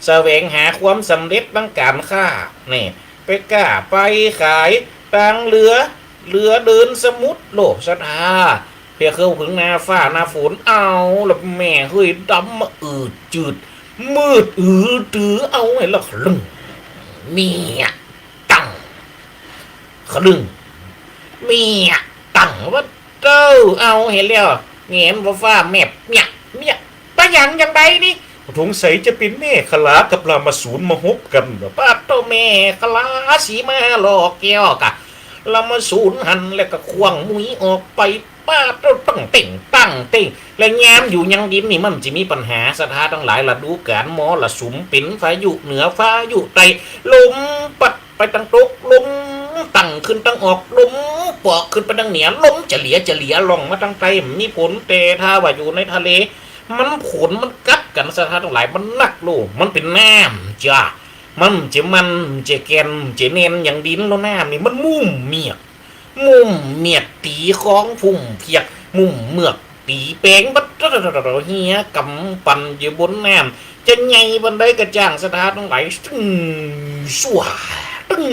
แสวงหาความสำเร็จตางก๋านค้า นี่ ไปก้าไปขายตางเฮือ เฮือเดินสมุทรโลด ศรัทธา เพียงเข้าเถิงหน้าฟ้าหน้าฝน เอ้า แล้วแม่เฮยดำมาอืดจืด มืดอือตือ เอ้า หันแล้วขะลึ้ง เมียตั้ง ขะลึ้ง เมียตั้ง ว่าเต้า เอ้า หันแล้ว แหงนฟ้าแมบ เมีย เมีย ปะหยังจังใดนี่ สงสัยจะเป๋นแม่ขลากับรามาสูรมาฮบกั๋น ปาดโต้ แม่ขลาสีมาหล่อแก้วกะ รามาสูรหันแล้วก็ขว้างมุยออกไป ปาดโต้ ตั้งเต้ง ตั้งเต้ง แล้วยามอยู่ยังดินนี่มันจะมีปัญหา ศรัทธาตังหลาย ฤดูก๋านมรสุม เป๋นพายุเหนือพายุใต้ ลมปัดไปตางตก ลมตั้งขึ้นตางออก ลมปอกขึ้นไปตางเหนือ ลมจะเหลียจะเหลียล่องมาตางใต้ มีผล แต่ถ้าว่าอยู่ในทะเล มันผลมันกลับกั๋น ศรัทธาตังหลาย มันหนักโลด มันเป๋นน้ำจ้า มันจะมั่นจะแก่นจะแน่นอย่างดิน แล้วน้ำนี่มันมุ่มเมียก มุ่มเมียกตี๋ของพุ่มเผียก มุ่มเมือกตี๋แปง บัดเฮือกำปั่นอยู่บนน้ำ จะใหญ่ปานใดก็จ้าง ศรัทธาตังหลาย ตึ้ง ซั่ว ตึ้ง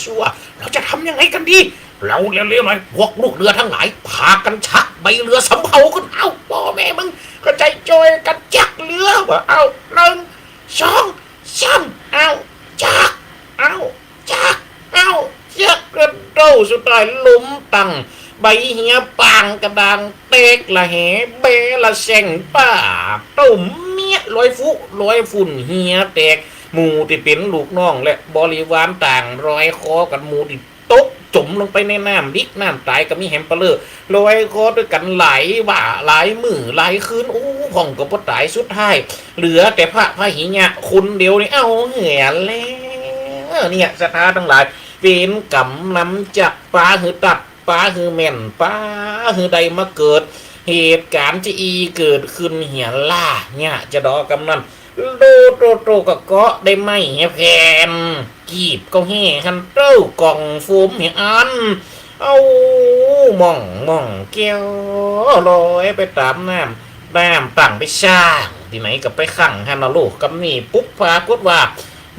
ซั่ว เราจะทำยังไงกั๋นดี เร็วๆหน่อย พวกลูกเฮือตังหลาย พากั๋นชักใบเฮือสำเภาขึ้น เอ้า ป้อแม่มึงก็ใจ๋จ้อยกั๋นชักเฮือ ว่า เอ้า นึ่ง สอง สาม เอ้า ชัก เอ้า ชัก เอ้า ชัก กระโดด สุดท้ายลมตั้ง ใบเฮือปางกระดางแตกละแห แบละแส่ง ปาดโต้ เมีย ลอยฟุ้งลอยฝุ่น เฮือแตก หมู่ตี้เป๋นลูกน้องและบริวารต่างลอยคอกั๋น หมู่ตี้ตกจ๋มลงไปในน้ำ ดิกน้ำต๋ายก็มีแหมปะเล่อ ลอยคอตวยกั๋นหลายวาระหลายมื้อหลายคืน โอ้ พ่องก็บ่ต๋าย สุดท้ายเหลือแต่พระพหิยะคนเดียวนี่ เอ้า เหียแล้ว เนี่ย ศรัทธาตังหลาย เวรก๋รรมนำจัก ปาหื้อตัด ปาหื้อแม่น ปาหื้อได้มาเกิด เหตุก๋ารณ์จะอี้เกิดขึ้นเหียล่า เนี่ย จะดอกำนั้น โต โต โต ก็เกาะได้ไม้แหแผ่น กีบก็แห่หันเต้า กล่องโฟมแหอัน เอ้า ม่อง ม่องแก้ว ลอยไปต๋ามน้ำ น้ำตั้งไปซ่างตี้ไหนก็ไปขั่งหันน่ะลูก กำนี้ปุ๊บ ปรากฏว่า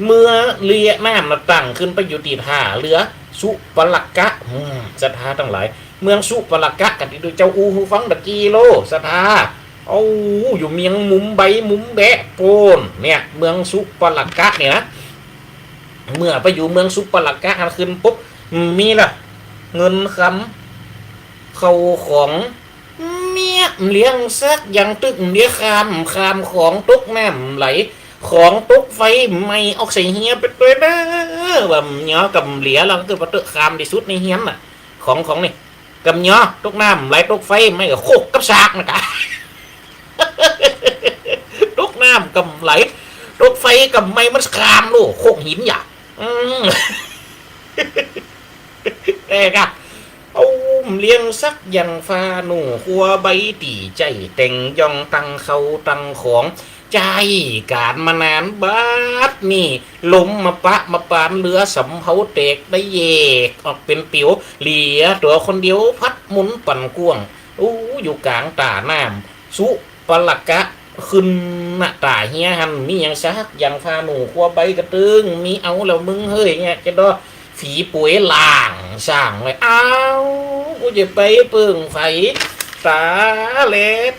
เมื่อเฮือน้ำน่ะตั้งขึ้นไปอยู่ตี้ท่าเฮือสุปะละกะ อืม ศรัทธาตังหลาย เมืองสุปะละกะ กั๋นตี้ตุ๊เจ้าอู้หื้อฟังตะกี้โล ศรัทธา เอ้า อยู่เมืองมุมไบมุมแบะปู้น เนี่ย เมืองสุปะละกะเนี่ยนะ เมื่อไปอยู่เมืองสุปะละกะหันขึ้นปุ๊บ มีละ เงินคำ เข้าของ เมีย เลี้ยงสักอย่างตึกเดียว ข้าม ข้ามของตกน้ำไหล ของตกไฟไหม้ออกใส่เฮียไปตวยนะ ว่ามันยอก็เหลียแล้วก็ว่าเตอะ ข้ามตี้สุดในเฮียนน่ะ ของ ของนี่ กำยอตกน้ำไหลตกไฟไหม้ก็โคกกับสากนะกะ ตกน้ำกำไหล ตกไฟกำไหม้ มันข้ามลูกโคกหินอย่า อืม แต่กะ เอาเลี้ยงสักอย่างฟ้าหนูครัวใบตี้ใจ๊แต่งย่องตังเข้าตังของ ใจ๊ก๋านมานาน บัดนี้ลมมาปะมาปาน เรือสำเภาแตกได้แยกออกเป๋นปิ๋ว เหลือตั๋วคนเดียวพัดหมุนปั่นกว้าง อู้ อยู่ก๋างต้าน้ำ สุปะละกะขึ้นหน้าต้าเฮียหั้น มีหยังสักอย่างฟ้าหนูครัวใบกระตึง มีเอาแล้วมึงเฮ้ยเนี่ย จะดอ ฝีป่วยล่างสร้างไว้ อ้าว กูจะไปเปิงใผ ต๋าแล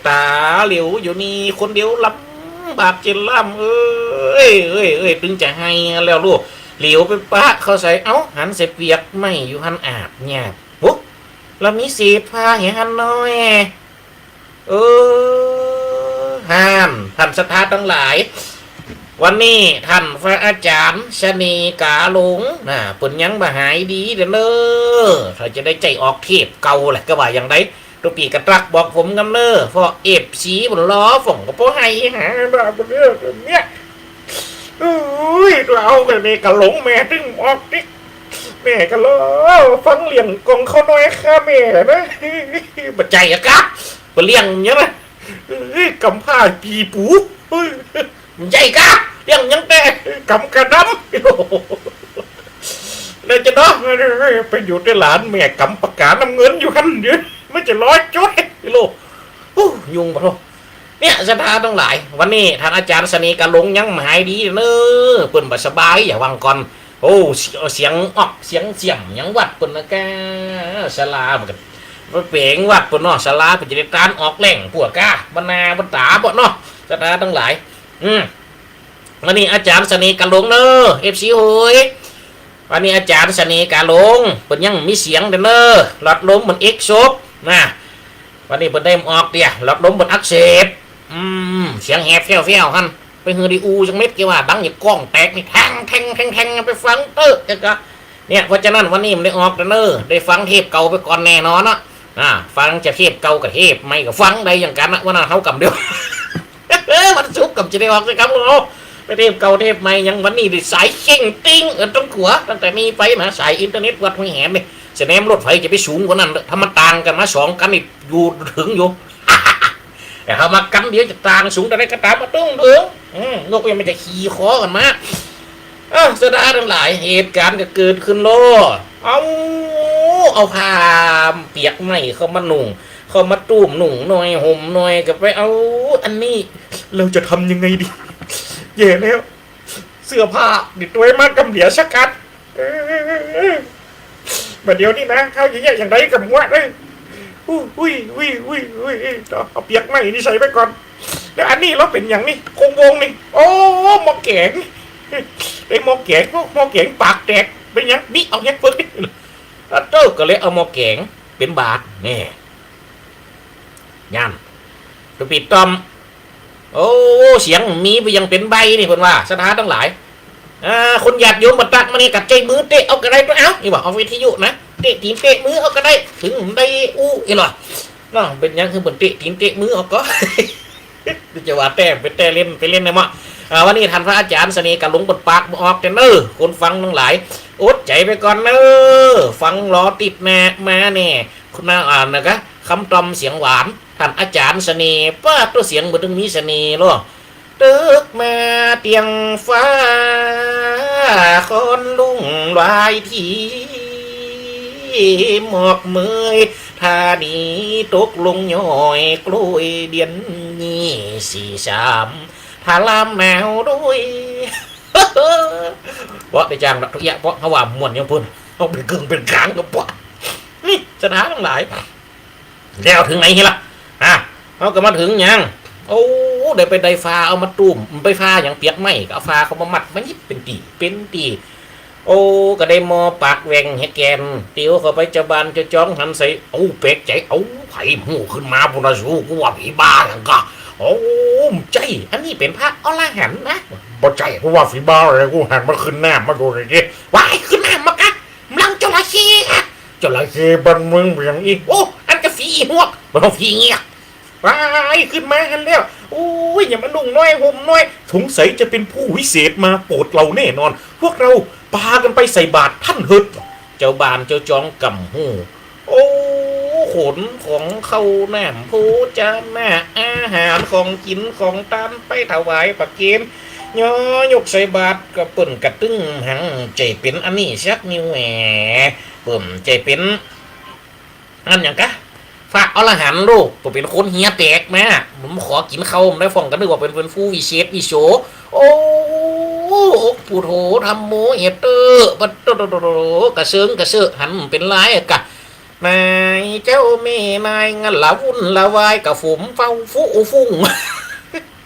ต๋าเหลียวอยู่นี่คนเดียวลำบากเจนล่ำ เอ้ย เอ้ย เอ้ย ตึงจะไห้แล้วลูก เหลียวไปปะเข้าใส่ เอ้า หันใส่เปียกไหม้อยู่หั้นอาบเนี่ย ปุ๊บ แล้วมีเศษผ้าเหียหั้นน้อย เออ หั้น ท่านศรัทธาตังหลาย วันนี้ท่านพระอาจ๋ารย์เสน่ห์กาหลงน่ะ เปิ้นยังบ่หายดีเด้อเน้อ ถ้าจะได้ใจ๊ออกเทปเก่าแหละ ก็ว่าอย่างใด ตุ๊ปี้กระตรักบอกผมกำเน้อ เพราะเอฟซีมันรอ ผมก็บ่ไห้หาบ่าบ่เลิกเนี่ย อุ้ย เฮากับเนกะหลงแม่ตึงออกติ๊ก แม่ก็รอฟังเรื่องของข้าน้อยข้าแม่นะ บ่ใจ้อะกะ บ่เลี้ยงหยังนะ เอ้ย กำพร้าปี๋ปู๋ เอ้ย บ่ใจ้กะ เลี้ยงหยังแต๊ กำกะดำ แล้วจะเนาะ ไปอยู่แต่หลานแม่กำปากกาน้ำเงินอยู่หั้นเดียว มันจะรอจ๊วย โล อู้ ยุ่งบ่โท เนี่ย ศรัทธาตังหลาย วันนี้ท่านอาจ๋ารย์เสน่ห์กาหลงยังบ่หายดีเน้อ เปิ้นบ่สบาย อย่าว่าก่อน โอ้ เสียง เสียงออก เสียงเสียมหยังวัดเปิ้นนะกะ ศาลามันก็ไปแป๋งวัดเปิ้นเนาะ ศาลาเปิ้นจะได้ตานออกแหล่งพวกกะ บรรณาบรรดาเปิ้นเนาะ ศรัทธาตังหลาย อืม วันนี้อาจ๋ารย์เสน่ห์กาหลงเน้อ เอฟซี โหย วันนี้อาจ๋ารย์เสน่ห์กาหลง เปิ้นยังมีเสียงเด้อเน้อ หลอดลมเปิ้นเอ็กโซกนะ วันนี้เปิ้นได้ออกเตี้ย หลอดลมเปิ้นอักเสบ อืม เสียงแหบแฟ้วๆ หั้น ไปหื้อได้อู้สักเม็ด แกว่าดังอย่างก้องแตกนี่ แทง แทง แทง แทง ไปฟังเต๊อะ แกก็ เนี่ย เพราะฉะนั้นวันนี้มันได้ออกเด้อเน้อ ได้ฟังเทปเก่าไปก่อนแน่นอนเนาะ อ่า ฟังจะเทปเก่ากับเทปใหม่ก็ฟังได้อย่างกั๋นนะ วันนั้นเฮากำเดียว วันศุกร์กำจะได้ออกสักกำเนาะ ไปเทปเก่าเทปใหม่ยัง วันนี้ได้สายเข่งติ๊ง เออ ต้องขัว ตั้งแต่มีไฟมา สายอินเทอร์เน็ตวัดห้วยแหมนี่ สะแนมรถไฟจะไปสูงกว่านั้นเด้อ ถ้ามันต่างกั๋นมาสองกั๋นนี่ อยู่เถิงอยู่ แต่ถ้ามากั๋นเดียวจะต่างสูงเต้าใดก็ต๋าม มาตึงเถิง อืม นกยังมันจะขี่คอกั๋นมา เอ้า ศรัทธาตังหลาย เหตุก๋ารณ์ก็เกิดขึ้นแล้ว เอา เอาผ้าเปียกไหม้เข้ามานุ่ง เข้ามาตุ้มนุ่งหน่อย ห่มหน่อย ก็ไปเอา อันนี้ เราจะทำยังไงดี แย่แล้ว เสื้อผ้านี่ตวยมากำเดียวสักอัน เออ บ่าเดี๋ยวนี้นะ เข้าอย่างเงี้ย อย่างใดกับหัวเลย อุ้ย อุ้ย เอาเปียกไหม้นี่ใส่ไปก่อน แล้วอันนี้เราเป๋นหยังนี่ โคงวงนี่ โอ้ หม้อแก๋ง ไอ้หม้อแก๋ง หม้อแก๋งปากแตก เป๋นหยัง บิเอาเนี้ยเปิดนี่ อาเต้อก็เลยเอาหม้อแก๋งเป๋นบาตร แน่ ย่าน ตุ๊ปี้ต้อม โอ้ เสียงมีไปยังเป๋นใบ้นี่ เปิ้นว่า ศรัทธาตังหลาย อ่า คนญาติโยมบ่ตักมานี่ กัดใจ๊มือเตะเอาก็ได้ตั๊ว เอ้า นี่ว่า เอาวิทยุนะ เตะตี๋นเตะมือเอาก็ได้ เถิงได้อู้ อี้หล่อ เนาะ เป๋นหยังคือเปิ้นเตะตี๋นเตะมือออกก็ จะว่าแต๊เป๋นแต๊เล่น ไปเล่นในหม้อ อ่า วันนี้ท่านพระอาจ๋ารย์เสน่ห์กาหลงเปิ้นปากบ่ออกแต๊เน้อ คนฟังตังหลาย อดใจ๋ไปก่อนเน้อ ฟังรอติ๊บหน้ามาแน่ คุณนาอ่านนะกะ คำต้อมเสียงหวาน ท่านอาจ๋ารย์เสน่ห์ ป๊าด ตั๊วเสียงบ่ตึงมีเสน่ห์ลอ ตึกมาเตียงฟ้า คอนลุ่งลายที หมอกเมย ธานีตกลงย้อย กล้วยเดือนนี้สี่สาม ถลำหนาวด้วย เปาะได้จ้างดอกเอี้ย เปาะเฮาว่าม่วนอย่างปู้น เฮาเป๋นเกิ่งเป๋นกลางก็เปาะ นี่ ศรัทธาตังหลาย แล้วเถิงไหนเหียล่ะ อ่ะ เฮาก็มาเถิงหยัง โอ้ ได้ไปได้ฟ้าเอามาตุ้ม ไปฟ้าหยังเปียกไหม้ ก็เอาฟ้าเข้ามามัด มาหยิบเป๋นตี้ เป๋นตี้ โอ้ ก็ได้หม้อปากแหว่งแหแกน เตียวเข้าไป จาวบ้านจาวจองหันใส่ เอ้า แปลกใจ๋ เอ้า ใผฮู้ขึ้นมาปุ้นนะสู กูว่าผีบ้าหยังกะ โอ้ บ่ใจ้ อันนี้เป๋นพระอรหันต์นะ บ่ใจ้ กูว่าผีบ้าเลย กูหันมาขึ้นน้ำมาดูหน่อยสิ ว้าย ขึ้นน้ำมากะ กำลังจระเข้อะ จระเข้บ้านมึงเป๋นหยังอี้ โอ้ อันกะผีอีหวก บ่ ผีเงี้ยก ว้าย ขึ้นมาหั้นแล้ว โอ้ย อย่ามานุ่งน้อยห่มน้อย สงสัยจะเป็นผู้วิเศษมาโปรดเราแน่นอน พวกเราปากั๋นไปใส่บาตรต้านเถิด จาวบ้านจาวจองก่ำหู โอ้ ขนของข้าวน้ำโภชนะ อาหารของกิ๋นของตานไปถวายประเคน ยอยกใส่บาตร ก็เปิ้นกะตึงหัน ใจ๋เป๋นอันนี้สักนิวแหม เปิ้นใจ๋เป๋น อันหยังกะ พระอรหันต์ลูก บ่เป๋นคนเหียแตกมา บ่ขอกิ๋นข้าวบ่ได้ พ่องก็นึกว่าเป๋น เป๋นผู้วิเศษวิโส โอ้ พุทโธ ธัมโม เอเตอ ปะโตโตโตโต กระเซิงกระเซิง หันเป๋นลายอะกะ นายเจ้าแม่นาย งันละวุ่นละวาย กะฝุมเฝ้าฟู่ฟุ้ง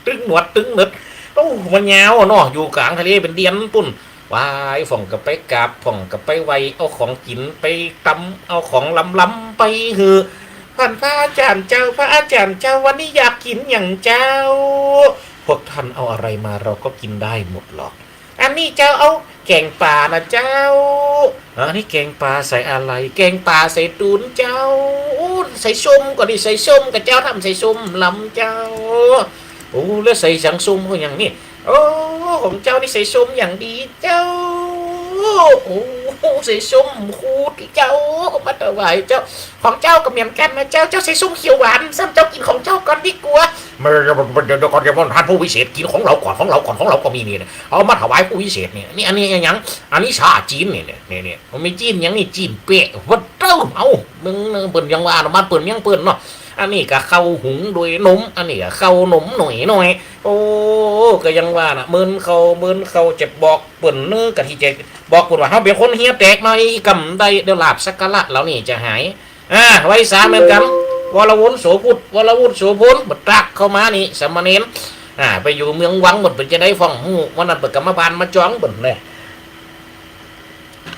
ตึงหนวดตึงเหนิด โอ้ มันยาวอะเนาะ อยู่ก๋างทะเลเป๋นเดือนปุ้น ว้าย พ่องก็ไปกราบ พ่องก็ไปไหว้ เอาของกิ๋นไปตำ เอาของล้ำๆไปหื้อ ท่านพระอาจารย์เจ้า พระอาจารย์เจ้า วันนี้อยากกิ๋นหยังเจ้า พวกท่านเอาอะไรมาเราก็กิ๋นได้หมดหรอก อันนี้เจ้า เอาแกงปลานะเจ้า อันนี้แกงปลาใส่อะไร แกงปลาใส่ตูนเจ้า ใส่ส้มก่อดี ใส่ส้มก่อเจ้า ทำใส่ส้มลำเจ้า โอ้ แล้วใส่สังส้มเขาอย่างนี้ โอ้ ของเจ้านี่ใส่ส้มอย่างดีเจ้า โอ้ ใส่ส้มขูดเจ้า มาถวายเจ้า ของเจ้าก็เหมือนกั๋นนะเจ้า เจ้าใส่ส้มเขียวหวาน ซ้ำเจ้ากิ๋นของเจ้าก่อนดีกว่า ไม่ เดี๋ยว เดี๋ยวก่อน เดี๋ยวก่อน ท่านผู้วิเศษ กิ๋นของเราก่อน ของเราก่อน ของเราก็มีนี่นะ เอามาถวายผู้วิเศษเนี่ย นี่อันนี้หยัง อันนี้ซาจี๋นนี่เนี่ย นี่ นี่ มันมีจี๋นหยังนี่ จี๋นเป๊ะ วัดเต้า เอา เบิ่ง เบิ่งเปิ้นยังว่านะ บ้านเปิ้นเมืองเปิ้นเนาะ อันนี้ก็ข้าวหุงโดยนม อันนี้ก็ข้าวนมหน่อยหน่อย โอ้ ก็ยังว่านะ เมินเขา เมินเขาจะบอกเปิ้นเน้อ กะตี้จะบอกเปิ้นว่า เฮาเป๋นคนเหียแตกหน่อย กำได้ เดี๋ยวลาภสักการะเหล่านี้จะหาย อ่า ไหว้สาเหมือนกั๋น วรวุฒิ โสภุต วรวุฒิ โสภณ บ่ตักเข้ามานี่ สามเณร อ่า ไปอยู่เมืองวังหมด เปิ้นจะได้ฟ้องฮู้ วันนั้นเปิ้นก็มาบ้านมาจองเปิ้นแหละ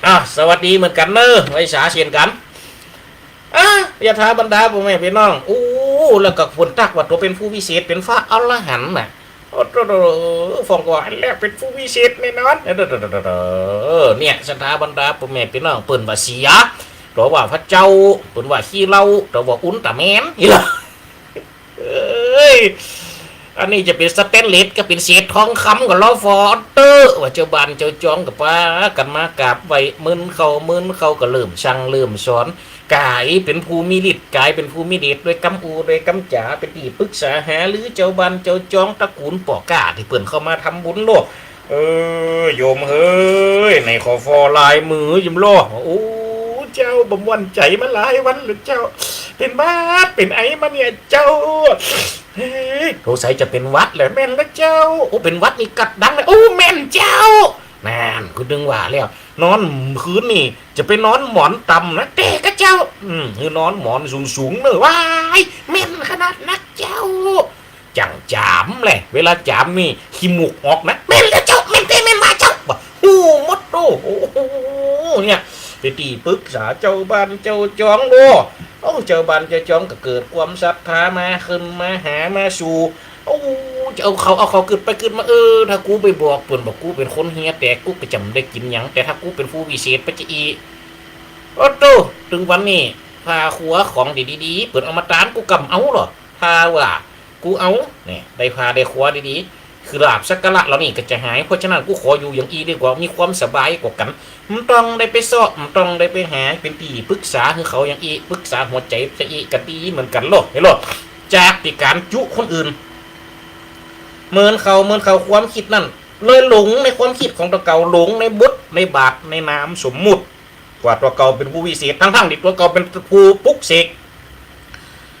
อ่า สวัสดีเหมือนกั๋นเน้อ ไหว้สาเช่นกั๋น อ่า ยะถาบรรดาป้อแม่ปี้น้อง อู้ แล้วก็เปิ้นตักว่าตั๋วเป๋นผู้วิเศษ เป๋นพระอรหันต์น่ะ โอ้โธ่ ฟ้องก็ว่าอันแหละเป๋นผู้วิเศษแน่นอน เออ เนี่ย ศรัทธาบรรดาป้อแม่ปี้น้อง เปิ้นว่าเสีย ตั๋วว่าพระเจ้า เปิ้นว่าขี้เหล้า ตั๋วว่าอุลตร้าแมน นี่ล่ะ เอ้ย อันนี้จะเป๋นสแตนเลส ก็เป๋นเศษทองคำก็ลอฟอเต๊อะ ว่าเจ้าบ้านเจ้าจองก็ปากั๋นมากราบไหว้ เมินเขา เมินเขาก็เริ่มสั่งเริ่มสอน ก๋ายเป๋นผู้มีฤทธิ์ ก๋ายเป๋นผู้มีเดช ด้วยกำอู้ด้วยกำจ๋า เป๋นตี้ปรึกษาหารือเจ้าบ้านเจ้าจองตระกูลป้อก้าตี้เปิ้นเข้ามาทำบุญโลก เออ โยมเฮ้ย ไหนขอฟอลายมือยิมลอ โอ้ เจ้า บ่ม่วนใจ๋มาหลายวันแล้วเจ้า เป๋นหวัดเป๋นไอมาเนี่ยเจ้า เฮ้ย สงสัยจะเป๋นหวัดแหละ แม่นแล้วเจ้า โอ้ เป๋นหวัดนี่กัดดังเลย โอ้ แม่นเจ้า นั่น กูนึกว่าแล้ว นอนคืนนี่จะไปนอนหมอนต่ำนะ แต่ก็เจ้า อืม คือนอนหมอนสูงๆ เนอะ ว้าย แม่นขนาดนักเจ้า จั่งจ๋ามแหละ เวลาจ๋ามนี่ขี้มูกออกนะ แม่นแล้วเจ้า แม่นแต๊แม่นว่าเจ้า ว่าฮู้หมดโต โอ้โห เนี่ย เป๋นตี้ปรึกษาเจ้าบ้านเจ้าจองโลก โอ้ เจ้าบ้านเจ้าจองก็เกิดความศรัทธามา ขึ้นมาหามาสู่ โอ้ จะเอาเขา เอาเขากึ๊ดไปกึ๊ดมา เออ ถ้ากูไปบอกเปิ้นว่ากูเป๋นคนเหียแตก กูก็จะบ่ได้กิ๋นหยัง แต่ถ้ากูเป๋นผู้วิเศษไปจะอี้ โอ้โต ตึงวันนี้ ผ้าครัวของดีๆ เปิ้นเอามาตานกูก็บ่เอาหรอก ถ้าว่ากูเอา เนี่ย ได้ผ้าได้ครัวดีๆ คือลาภสักการะเหล่านี้ก็จะหาย เพราะฉะนั้นกูขออยู่อย่างอี้ดีกว่า มีความสบายกว่ากั๋น บ่ต้องได้ไปเซาะ บ่ต้องได้ไปหา เป๋นตี้ปรึกษาหื้อเขาอย่างอี้ ปรึกษาหัวใจ๋จะอี้ก็ดีเหมือนกั๋นโลก เห็นโลก จากตี้ก๋านจุคนอื่น เมินเขา เมินเขาความกึ๊ดนั่น เลยหลงในความกึ๊ดของตั๋วเก่า หลงในบท ในบาท ในนามสมมุติ ว่าตั๋วเก่าเป๋นผู้วิเศษ ทั้งๆ ตี้ตั๋วเก่าเป๋นผู้ปลุกเสก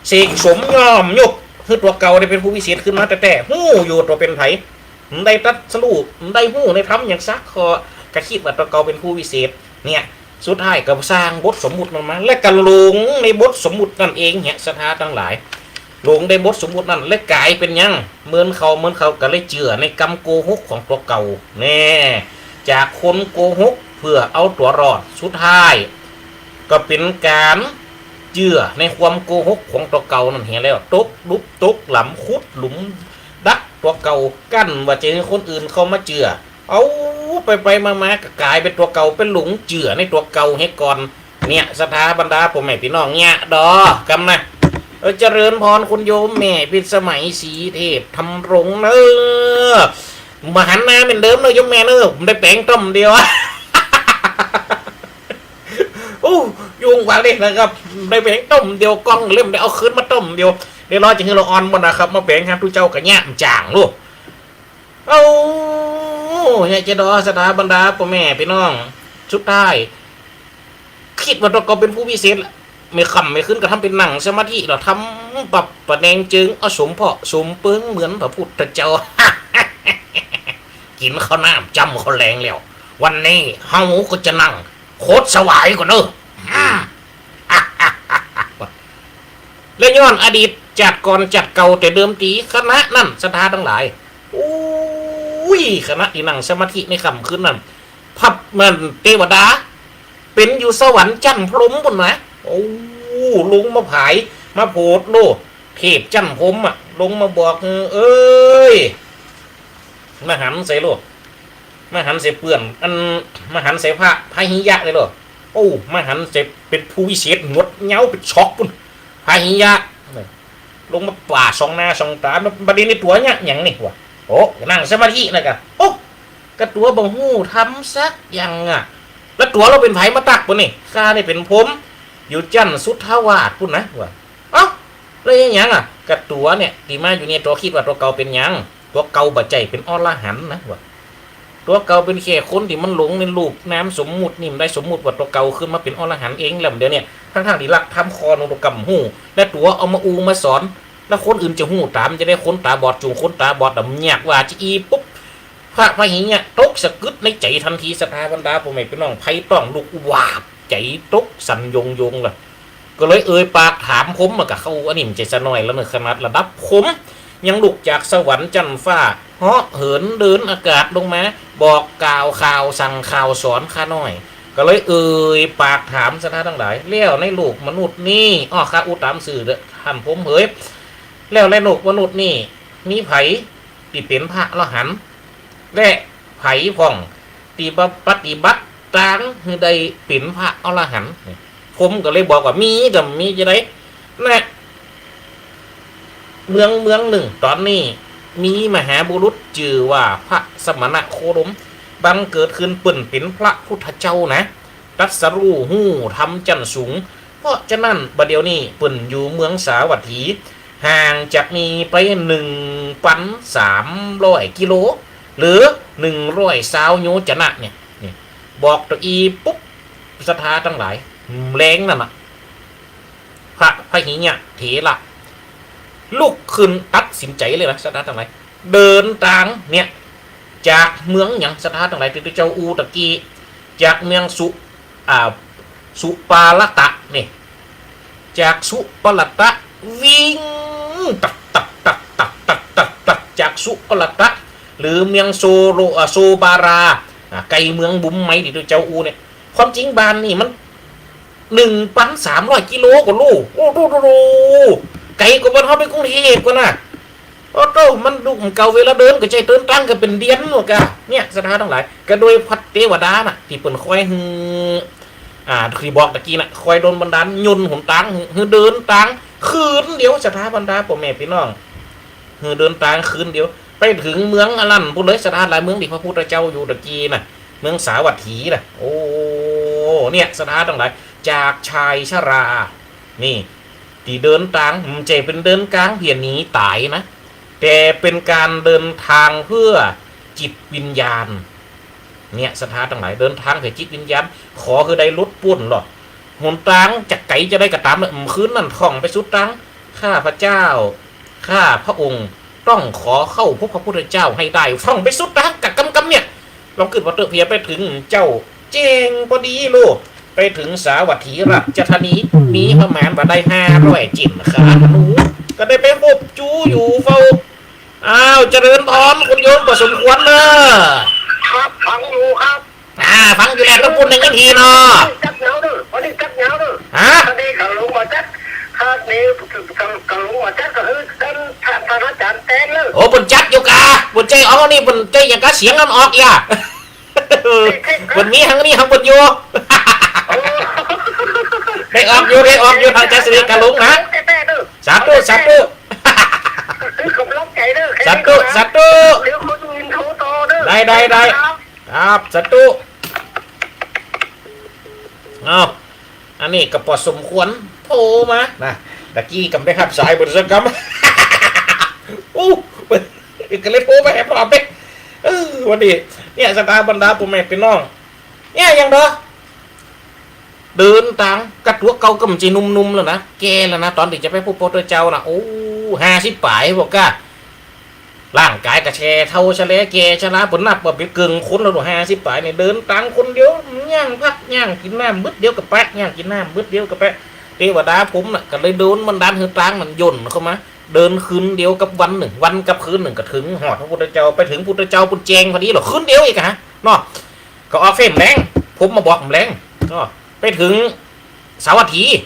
เสกสมย่อมยก คือตั๋วเก่าได้เป๋นผู้วิเศษขึ้นมาแต๊ๆ ฮู้อยู่ตั๋วเป๋นใผ บ่ได้ตรัสรู้ บ่ได้ฮู้ในธรรมหยังสักข้อ ก็กึ๊ดว่าตั๋วเก่าเป๋นผู้วิเศษ เนี่ย สุดท้ายก็สร้างบทสมมุติมันมา และก็หลงในบทสมมุตินั่นเองเนี่ย ศรัทธาตังหลาย หลงในบทสมมุตินั่น และก๋ายเป๋นหยัง เมินเขา เมินเขาก็เลยเจื้อในกำโกหกของตั๋วเก่า แน่ จากคนโกหก เปื้อเอาตั๋วรอด สุดท้ายก็เป๋นก๋านเจื้อในความโกหกของตั๋วเก่านั้นเหียแล้ว ตกหลุมตกหลำ ขุดหลุมดักตั๋วเก่า กั้นว่าจะหื้อคนอื่นเข้ามาเจื้อ เอาไปๆ มาๆ ก็ก๋ายเป๋นตั๋วเก่า ไปหลงเจื้อในตั๋วเก่าเหียก่อน เนี่ย ศรัทธาบรรดาป้อแม่ปี้น้อง เยียะดอกำนะ เออ เจริญพรคุณโยมแม่พิสมัย ศรีเทพธำรงเน่อ บ่หันหน้าเหมือนเดิมเน่อโยมแม่เน่อ ผมได้แป๋งต้มเดียว โอ้ ยุ่งกว่าเลยนะครับ ได้แป๋งต้มเดียว กล้องเล่มได้เอาคืนมาต้มเดียว เดี๋ยวรอจะหื้อละอ่อนหมดนะครับ มาแป๋งหาตุ๊เจ้าก็เยียะมันจ๋างลูก เอ้า เยียะเจดอ ศรัทธาบรรดาป้อแม่ปี้น้อง สุดท้าย กึ๊ดว่าตั๋วเก่าเป๋นผู้วิเศษละ เมื่อค่ำเมื่อคืนก็ทำเป๋นนั่งสมาธิ แล้วทำปรับประแนงเจิง เอาสมพ่อสมเปิงเหมือนพระพุทธเจ้า กิ๋นข้าวน้ำจ้ำข้าวแลงแล้ว วันนี้เฮาก็จะนั่งโคตรสวายก่อนเน่อ และย้อนอดีตจาติก่อนจาติเก่าแต่เดิมตี คณะนั้นศรัทธาตังหลาย อุ้ย คณะตี้นั่งสมาธิในค่ำคืนนั้น พับมันเตวดา เป๋นอยู่สวรรค์จั๊นพรหมปู้นนะ โอ้ ลงมาผาย มาโผดโลด เทพจั๊นพรหมอะ ลงมาบอก เอ้ย มาหันใส่โลด มาหันใส่เปื้อน อัน มาหันใส่พระ พระหิยะเลยโลด โอ้ มาหันใส่เป๋นผู้วิเศษ หนวดเย้าเป๋นศอกปู้น พระหิยะ ลงมาปาดส่องหน้าส่องต๋า บัดนี้ตั๋วเยียะหยังนี่วะ โอ้ นั่งสมาธินะกะ โอ้ กะตั๋วบ่ฮู้ธรรมสักอย่างอะ แล้วตั๋วเฮาเป๋นใผมาตั๊กปู้นนี่ ข้านี่เป๋นพรหม อยู่จั๊นสุทธาวาสปู้นนะ ว่า เอ้า แล้วเยียะหยังอะ กะตั๋วเนี่ย ตี้มาอยู่เนี่ย ตั๋วกึ๊ดว่าตั๋วเก่าเป๋นหยัง ตั๋วเก่าบ่ใจ้เป๋นอรหันต์นะ ว่า ตั๋วเก่าเป๋นแค่คนตี้มันหลงในรูปนามสมมุตินี่ มันได้สมมุติว่าตั๋วเก่าขึ้นมาเป๋นอรหันต์เองแล้วเดี๋ยวเนี่ย ทั้งๆ ตี้หลักธรรมข้อนึ่งตั๋วเก่าบ่ฮู้ และตั๋วเอามาอู้มาสอน แล้วคนอื่นจะฮู้ต๋ามจะได้ คนต๋าบอดจุ่ง คนต๋าบอดดำ เยียะว่าจะอี้ปุ๊บ พระพะหิยะตกสะกึดในใจ๋ตันที ศรัทธาบรรดาป้อแม่ปี้น้อง ใผต้องลุกวาบ ใจ๋ตกสั่นโยงๆ ละ ก็เลยเอ่ยปากถามพรหม มันก็เข้า อันนี้มันใจ้สะน้อยแล้วเน่อ ขนาดระดับพรหมยังลุกจากสวรรค์จั๊นฟ้า เหาะเหินเดินอากาศลงมา บอกกล่าวข่าวสั่งข่าวสอนข้าน้อย ก็เลยเอ่ยปากถามศรัทธาตังหลาย แล้วในโลกมนุษย์นี่ อ้อ ข้าอู้ต๋ามซื่อเต๊อะ ต้านพรหมเหย แล้วในโลกมนุษย์นี่ มีใผตี้เป๋นพระอรหันต์ และใผพ่องตี้ปะ ปฏิบัติตางหื้อได้เป๋นพระอรหันต์ พรหมก็เลยบอกว่า มีก็มีจะได้ ณ เมืองเมืองนึ่ง ต๋อนนี้มีมหาบุรุษจื้อว่าพระสมณโคดม บังเกิดขึ้น เปิ้นเป๋นพระพุทธเจ้านะ ตรัสรู้ฮู้ธรรมจั๊นสูง เพราะฉะนั้นบ่าเดี่ยวนี้เปิ้นอยู่เมืองสาวัตถี ห่างจากนี่ไปหนึ่งปันสามร้อยกิโล หรือหนึ่งร้อยซาวโยจนะเนี่ย นี่ บอกตะอี้ปุ๊บ ศรัทธาตังหลาย แลงนั้นน่ะ พระพะหิยะเถระ ลุกขึ้นตัดสินใจ๋เลยนะ ศรัทธาตังหลาย เดินตางเนี่ย จากเมืองหยัง ศรัทธาตังหลาย ตี้เจ้าอู้ตะกี้ จากเมืองสุ อ่า สุปาละตะนี่ จากสุปาละตะวิ่งตักตักตักตักตักตักตัก จากสุปาละตะ หรือเมืองโซโล อ่า โซบารา อ่า ไกลเมืองบุมไหมตี้เจ้าอู้เนี่ย ความจริงบ่านนี่มัน หนึ่งปันสามร้อยกิโลกว่าลูก โอ้โห ไกลกว่าบ่านเฮาไปกรุงเทพฯก่อนะ โอ้โต มันดุเก่า เวลาเดินก็ใจ้เดินตางก็เป๋นเดือนหมดกะ เนี่ย ศรัทธาตังหลาย ก็โดยพระเตวดาน่ะ ตี้เปิ้นคอยหื้อ อ่า ตี้บอกตะกี้น่ะ คอยดลบันดาล ยนต์หนตางหื้อ หื้อเดินตางคืนเดียว ศรัทธาบรรดาป้อแม่ปี้น้อง หื้อเดินตางคืนเดียว ไปเถิงเมืองอันนั้นปู้นเลย ศรัทธาหลาย เมืองตี้พระพุทธเจ้าอยู่ตะกี้น่ะ เมืองสาวัตถีน่ะ โอ้ เนี่ย ศรัทธาตังหลาย จากชายชรา นี่ ตี้เดินตาง บ่ใจ้เป๋นเดินตางเปื้อหนีต๋ายนะ แต่เป๋นก๋านเดินตางเปื้อจิตวิญญาณ เนี่ย ศรัทธาตังหลาย เดินตางเปื้อจิตวิญญาณ ขอหื้อได้หลุดป๊นลอด หนตางจะไกลจะใดก็ต๋ามเน่อ อืม คืนนั้นท่องไปสุดตาง ข้าพเจ้า ข้าพระองค์ต้องขอเข้าพบพระพุทธเจ้าให้ได้ ท่องไปสุดตางกะกำกำเนี่ย ลองกึ๊ดว่าเต๊อะ เปื้อไปเถิงเจ้า เจ๋งปอดีโลด ไปเถิงสาวัตถีราชธานี มีประมาณว่าได้ห้าร้อยเจ๋นขาธนู ก็ได้ไปพบจู๋อยู่เฝ้า อ้าว เจริญพรคุณโยม ก็สมควรเน่อ ครับ ฟังอยู่ครับ อ่า อ่า ฟังอยู่แล้ว ต้องพูดหนึ่งนาทีเนาะ จักเหงาเด้อ วันนี้จักเหงาเด้อ ฮะ คดีเขาลงมาจัก คดีเขาลงมาจักก็คือท่าน ท่านอาจารย์แตนเด้อ โอ้ เปิ้นจัดอยู่กา เปิ้นใจ้ออกนี่ เปิ้นใจ้อย่างกาเสียงมันออกอย่า เปิ้นมีหังนี่หังเปิ้นอยู่ โอ้ ได้ออกอยู่ ได้ออกอยู่ ทางอาจารย์สิริกาลุงนะ แท้ๆเด้อ สาธุ สาธุ คือกำลังใจเด้อ สาธุ สาธุ เดี๋ยวคนอื่นเขาต่อเด้อ ได้ ได้ ได้ ครับ ครับ สาธุ เอา อันนี้ก็ปอสมควร โทรมานะ ตะกี้ก็บ่ได้ฮับสายเปิ้นสักกำ อู้ ก็เลยโทรไปหาพ่อเป๊ก เออ วันนี้ เนี่ย ศรัทธาบรรดาพ่อแม่พี่น้อง เนี่ย อย่างเด้อ เดินตาง กะตั๋วเก่าก็บ่ใจ้หนุ่มๆ แล้วนะ แก่แล้วนะ ต๋อนตี้จะไปพบพระพุทธเจ้านะ โอ้ ห้าสิบป๋าย บอกกะ ร่างก๋ายก็แก่เฒ่าชะแล แก่ชะลา เปิ้นนับว่าเป๋นเกิ่งคนแล้ว ห้าสิบป๋ายนี่ เดินตางคนเดียว ย่างพัก ย่างกิ๋นน้ำ บึดเดียวก็ไป ย่างกิ๋นน้ำ บึดเดียวก็ไป เตวดาผมน่ะ ก็เลยโดนบันดาลหื้อตางมันย่นเข้ามา เดินคืนเดียวกับวันนึ่ง วันกับคืนนึ่งก็เถิงฮอดพระพุทธเจ้า ไปเถิงพุทธเจ้าเปิ้นแจ้งพอดีเหรอ คืนเดียวอีกอะฮะ เนาะ ก็ออกเฟ้มแลง ผมมาบอกแลง เนาะ ไปเถิงเสาร์อาทิตย์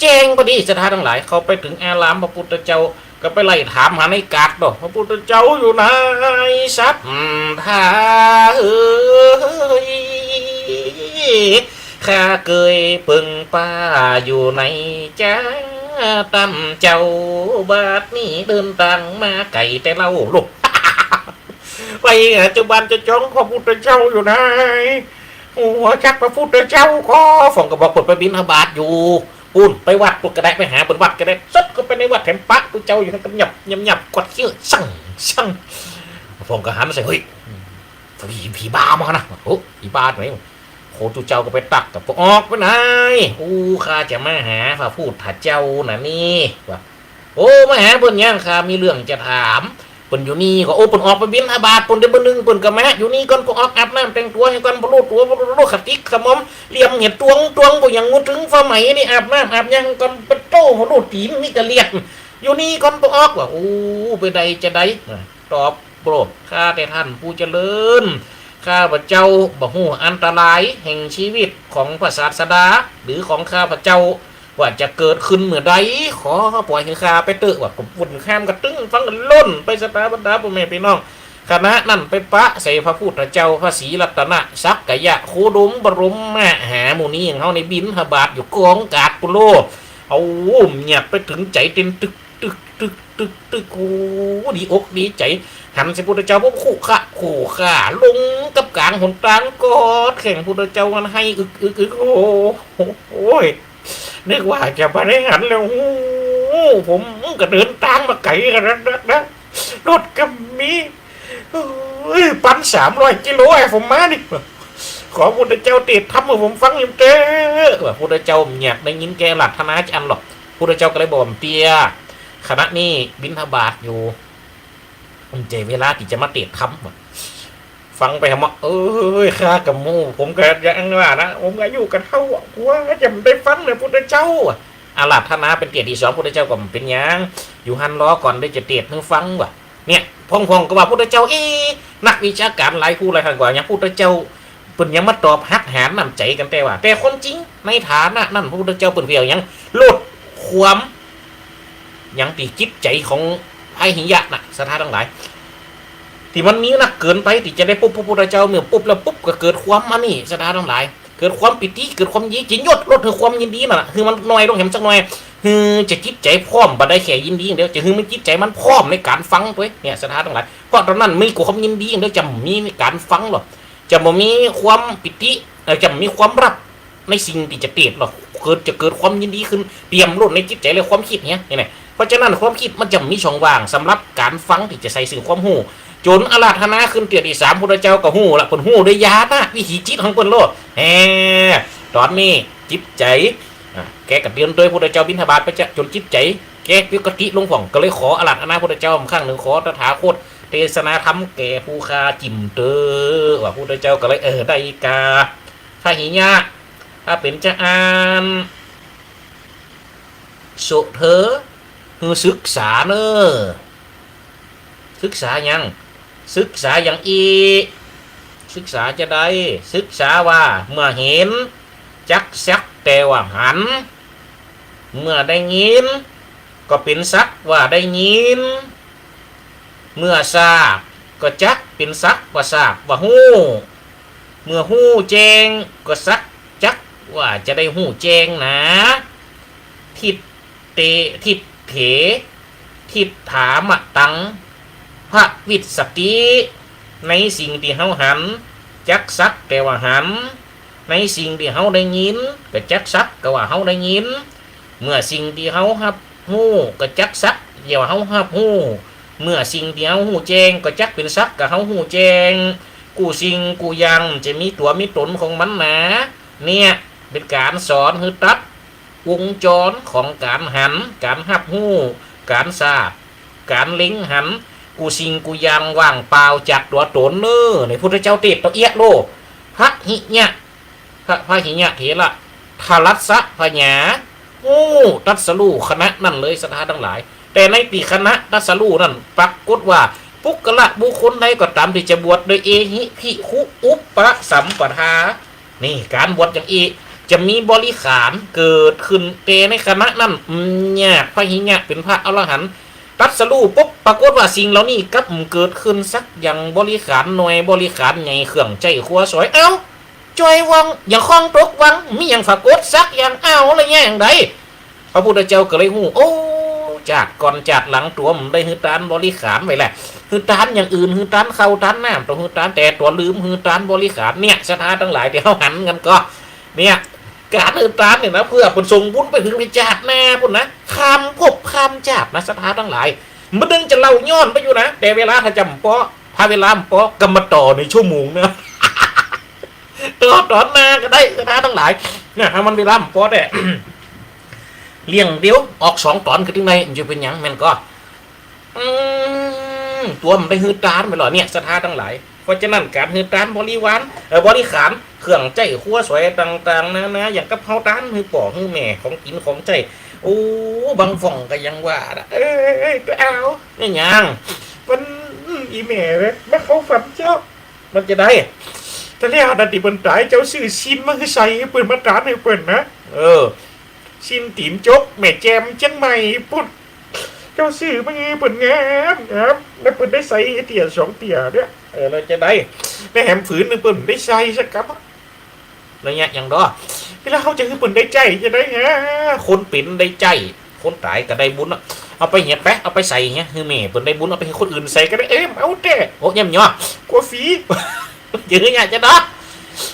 แจ้งพอดี ศรัทธาตังหลาย เข้าไปเถิงอารามพระพุทธเจ้า ก็ไปไล่ถามหาในกาดเนาะ พระพุทธเจ้าอยู่ไหน ศรัทธาเอ๋ย ข้าเกยเปิ่งป้าอยู่ในจ้า ต๋ามเจ้า บาดนี้เดินตางมาไก๋แต่เล่า ลูก ไปหาเจ้าบ้านเจ้าจอง พระพุทธเจ้าอยู่ไหน โอ้ จักพระพุทธเจ้าก็ ฝองก็บอกเปิ้นไปบิณฑบาตอยู่ ปู้น ไปวัดปู้นก็ได้ ไปหาเปิ้นวัดก็ได้ สดเข้าไปในวัด แถมปะพุทธเจ้าอยู่หั้นก็หยับหยับหยับ กวาดเขี้ยว สั่ง สั่ง ฝองก็หันใส่ เฮ้ย ผี ผีบ้ามานะ โอ้ ผีบ้าไหน โห ตุ๊เจ้าก็ไปตักกับ "ปะออกไปไหน" "อู้ ข้าจะมาหาพระพุทธเจ้านะนี่" ว่า "โอ้ มาหาเปิ้นหยัง ข้ามีเรื่องจะถาม เปิ้นอยู่นี่" ก็ โอ้ เปิ้นออกไปบิณฑบาต เปิ้นได้มื้อนึ่ง เปิ้นก็มาอยู่นี่ก่อน ปะออก อาบน้ำแต่งตั๋วหื้อก่อน บ่ฮู้ตั๋ว บ่ฮู้กะติกกะหม่อม เลียมเหียดตวง ตวง บ่ยังงูตึง ฟ้าไหมนี่ อาบน้ำอาบหยังก่อน ปะโต้ บ่ฮู้ตี๋นนี่กะเลียด อยู่นี่ก่อน ปะออก ว่า โอ้ ไปใดจะใด ตอบ โปรดข้าแต่ท่านผู้เจริญ ข้าพเจ้าบ่ฮู้อันตรายแห่งชีวิตของพระศาสดา หรือของข้าพเจ้า ว่าจะเกิดขึ้นเมื่อใด ขอปล่อยหื้อข้าไปเต๊อะ ว่า ก็บุญข้ามกระตึ้งฟังกันล่นไป ศรัทธาบรรดาพ่อแม่พี่น้อง ขณะนั้นไปปะใส่พระพุทธเจ้า พระศรีรัตนสักยะโคดมบรมมหามุนีของเฮาในบิณฑบาตอยู่กองกาดปุโร เอา เงียบไปเถิง ใจ๋เต้นตึก ตึก ตึก ตึก ตึก โอ้ ดีอกดีใจ๋ หันใส่พุทธเจ้าปุ๊บ คุขะ คุขะ ลงกับก๋างหนตาง กอดแข้งพุทธเจ้ามันไห้อึก อึก อึก โอ้ โอ้ย นึกว่าจะบ่ได้หันแล้ว โอ้ ผมก็เดินตางมาไก๋ขนาดนั้นนะ รถก็มี โอ้ย ปันสามร้อยกิโลให้ผมมานี่ ขอพุทธเจ้าเตศน์ธรรมหื้อผมฟังแหมเต๊อะ ว่าพุทธเจ้าเงียบ ได้ยินแก่อาราธนาจักอันหรอก พุทธเจ้าก็เลยบอกว่า เตี้ย ขณะนี้บิณฑบาตอยู่ มันใจ้เวลาตี้จะมาเตศน์ธรรม ฟังไปหาหมอ เอ้ย ข้าก็บ่ฮู้ ผมก็ยังว่านะ ผมก็อายุก็เฒ่าอะ กลัวจะบ่ได้ฟังนะพุทธเจ้าอะ อาราธนาเป๋นเตี้ยตี้สอง พุทธเจ้าก็บ่เป๋นหยัง อยู่หั้นรอก่อน เดี๋ยวจะเตศน์หื้อฟัง ว่า เนี่ย พ่องๆ ก็ว่าพุทธเจ้า เอ๊ะ นักวิชาก๋านหลายผู้หลายท่านก็ว่าหยังพุทธเจ้า เปิ้นยังมาตอบหักหานน้ำใจ๋กั๋นแต๊ว่า แต่ความจริงในฐานะนั้น พระพุทธเจ้าเปิ้นเพียงหยัง ลดความ หยังตี้จิตใจ๋ของพาหิยะน่ะ ศรัทธาตังหลาย ตี้มันมีนักเกินไปตี้จะได้ปุ๊บพระพุทธเจ้า เมื่อปุ๊บแล้วปุ๊บก็เกิดความอันนี้ ศรัทธาตังหลาย เกิดความปีติ เกิดความยินดี จะยดลดหื้อความยินดีนั่นน่ะ หื้อมันน้อยลงแหมสักหน่อย หื้อจะจิตใจ๋พร้อม บ่ได้แค่ยินดีอย่างเดียว จะหื้อมันจิตใจ๋มันพร้อมในก๋านฟังตวย เนี่ย ศรัทธาตังหลาย เพราะต๋อนนั้นมีความยินดีอย่างเดียว จะบ่มีในก๋านฟังหรอก จะบ่มีความปีติ เอ่อ จะบ่มีความฮับในสิ่งตี้จะเตศน์หรอก เกิด จะเกิดความยินดีขึ้น เปี่ยมล้นในจิตใจ๋และความกึ๊ดเนี่ย นี่แหละ เพราะฉะนั้นความกึ๊ดมันจะบ่มีช่องว่างสำหรับก๋านฟังตี้จะใส่ซึ่งความฮู้ จ๋นอาราธนาขึ้นเตี้ยตี้สาม พุทธเจ้าก็ฮู้ละ เปิ้นฮู้โดยญาณวิถีจิตของเปิ้นโลด แหม ต๋อนนี้จิตใจ๋ อ่ะ แกก็เตียนตวยพุทธเจ้าบิณฑบาตไปจะจ๋นจิตใจ๋แกปกติลงพ่อง ก็เลยขออาราธนาพุทธเจ้าครั้งนึ่ง ขอตถาคตเตศนาธรรมแก่ผู้ข้าจิ่มเต๊อะ ว่าพุทธเจ้าก็เลย เออ ได้กา พาหิยะ ถ้าเป๋นจาอั้น สุเถอ หื้อศึกษาเน่อ ศึกษาหยัง ศึกษาหยังอี้ ศึกษาจาใด ศึกษาว่าเมื่อหัน จักสักแต่ว่าหัน เมื่อได้ยิน ก็เป๋นสักว่าได้ยิน เมื่อทราบ ก็จักเป๋นสักว่าทราบ ว่าฮู้ เมื่อฮู้แจ้ง ก็สักจักว่าจะได้ฮู้แจ้งนา ทิฏเต ทิฏเถ ทิฏฐามะตัง ภวิสสติ ในสิ่งตี้เฮาหัน จักสักแต่ว่าหัน ในสิ่งตี้เฮาได้ยิน ก็จักสักแต่ว่าเฮาได้ยิน เมื่อสิ่งตี้เฮาฮับฮู้ ก็จักสักแต่ว่าเฮาฮับฮู้ เมื่อสิ่งตี้เฮาฮู้แจ้ง ก็จักเป๋นสักว่าเฮาฮู้แจ้ง กู้สิ่งกู้อย่างจะมีตั๋วมีต๋นของมันนา เนี่ย เป๋นก๋านสอนหื้อตัด วงจรของก๋านหัน ก๋านฮับฮู้ ก๋านทราบ ก๋านเล็งหัน กู้สิ่งกู้อย่างว่างเปล่าจากตั๋วต๋นเน่อ ในพุทธเจ้าเตสน์ตะเอี้ยะโล พหิยะ พ พหิยะเถระ ทรัสสะผญา ฮู้ ตรัสรู้ขณะนั้นเลย ศรัทธาตังหลาย แต่ในตี้ขณะตรัสรู้นั้น ปรากฏว่า ปุคคละบุคคลใดก็ต๋ามตี้จะบวชโดยเอหิภิกขุอุปสัมปทา นี่ ก๋านบวชอย่างอี้ จะมีบริขารเกิดขึ้น แต่ในขณะนั้น อืม เนี่ย พหิยะเป๋นพระอรหันต์ ตรัสรู้ปุ๊บ ปรากฏว่าสิ่งเหล่านี้กลับเกิดขึ้นสักอย่าง บริขารน้อย บริขารใหญ่ เครื่องใจ๊ครัวสวย เอ้า จ้อยว่าง อย่างของตกว่าง มีอย่างปรากฏสักอย่าง เอ้า ละอย่างใด พระพุทธเจ้าก็เลยฮู้ โอ้ จาติก่อนจาติหลังตั๋วบ่ได้หื้อตานบริขารไว้แหละ หื้อตานอย่างอื่น หื้อตานข้าวตานน้ำ ตั๋วหื้อตาน แต่ตั๋วลืมหื้อตานบริขาร เนี่ย ศรัทธาตังหลาย ตี้เฮาหันกั๋นก็ เนี่ย ก๋านหื้อตานเนี่ยนะ เปื้อเปิ้นส่งบุญไปเถิงในจาติหน้าปู๊นนะ ข้ามภพข้ามจาตินะ ศรัทธาตังหลาย บ่าเถิงจะเล่าย้อนไปอยู่นะ แต่เวลาถ้าจ๋ำเปาะ ถ้าเวลาบ่เปาะ ก็มาต่อในชั่วโมงนะ ต่อต๋อนหน้าก็ได้ ศรัทธาตังหลาย เนี่ย ถ้ามันเวลาบ่เปาะแต๊ เรื่องเดียว ออกสองต๋อนก็เถิงได้ จะเป๋นหยัง แม่นก่อ อืม ตั๋วบ่ได้หื้อตานไปหรอ เนี่ย ศรัทธาตังหลาย เพราะฉะนั้นก๋านหื้อตานบริวาร เอ่อ บริขาร เครื่องใจ๊ครัวสวยต่างๆ นานา อย่างกับเฮาตานหื้อป้อหื้อแม่ ของกิ๋นของใจ๊ โอ้ บางฝ่องก็ยังว่านะ เอ้ย เอ้ย เอ้ย ตั๋วเอา เนี่ยหยัง มัน อีแม่เว้ย มาเข้าฝันเจ้า มันจะใด แต่แล้วนาตี้เปิ้นต๋าย เจ้าซื้อซิ่นมาหื้อใส่ หื้อเปิ้นมาตานหื้อเปิ้นนะ เออ ซิ่นตี๋นจก แม่แจ่มเจียงใหม่ปู๊น เจ้าซื้อมาหื้อเปิ้นงามงาม แล้วเปิ้นได้ใส่เตื้อสองเตื้อเน่อ เออ แล้วจะใด แล้วแหมผืนนึ่งเปิ้นได้ใส่สักกำ แล้วเนี่ยอย่างดอ แล้วเฮาจะหื้อเปิ้นได้ใจ๊จะใดฮะ คนเป๋นได้ใจ๊ คนต๋ายก็ได้บุญอะ เอาไปเหียไป เอาไปใส่เหีย หื้อแม่เปิ้นได้บุญ เอาไปหื้อคนอื่นใส่ก็ได้ เอ้ย เอาแต๊ โอ้ เยี่ยมยอด กั๋วฟรี จะหื้อเนี่ยจะดอ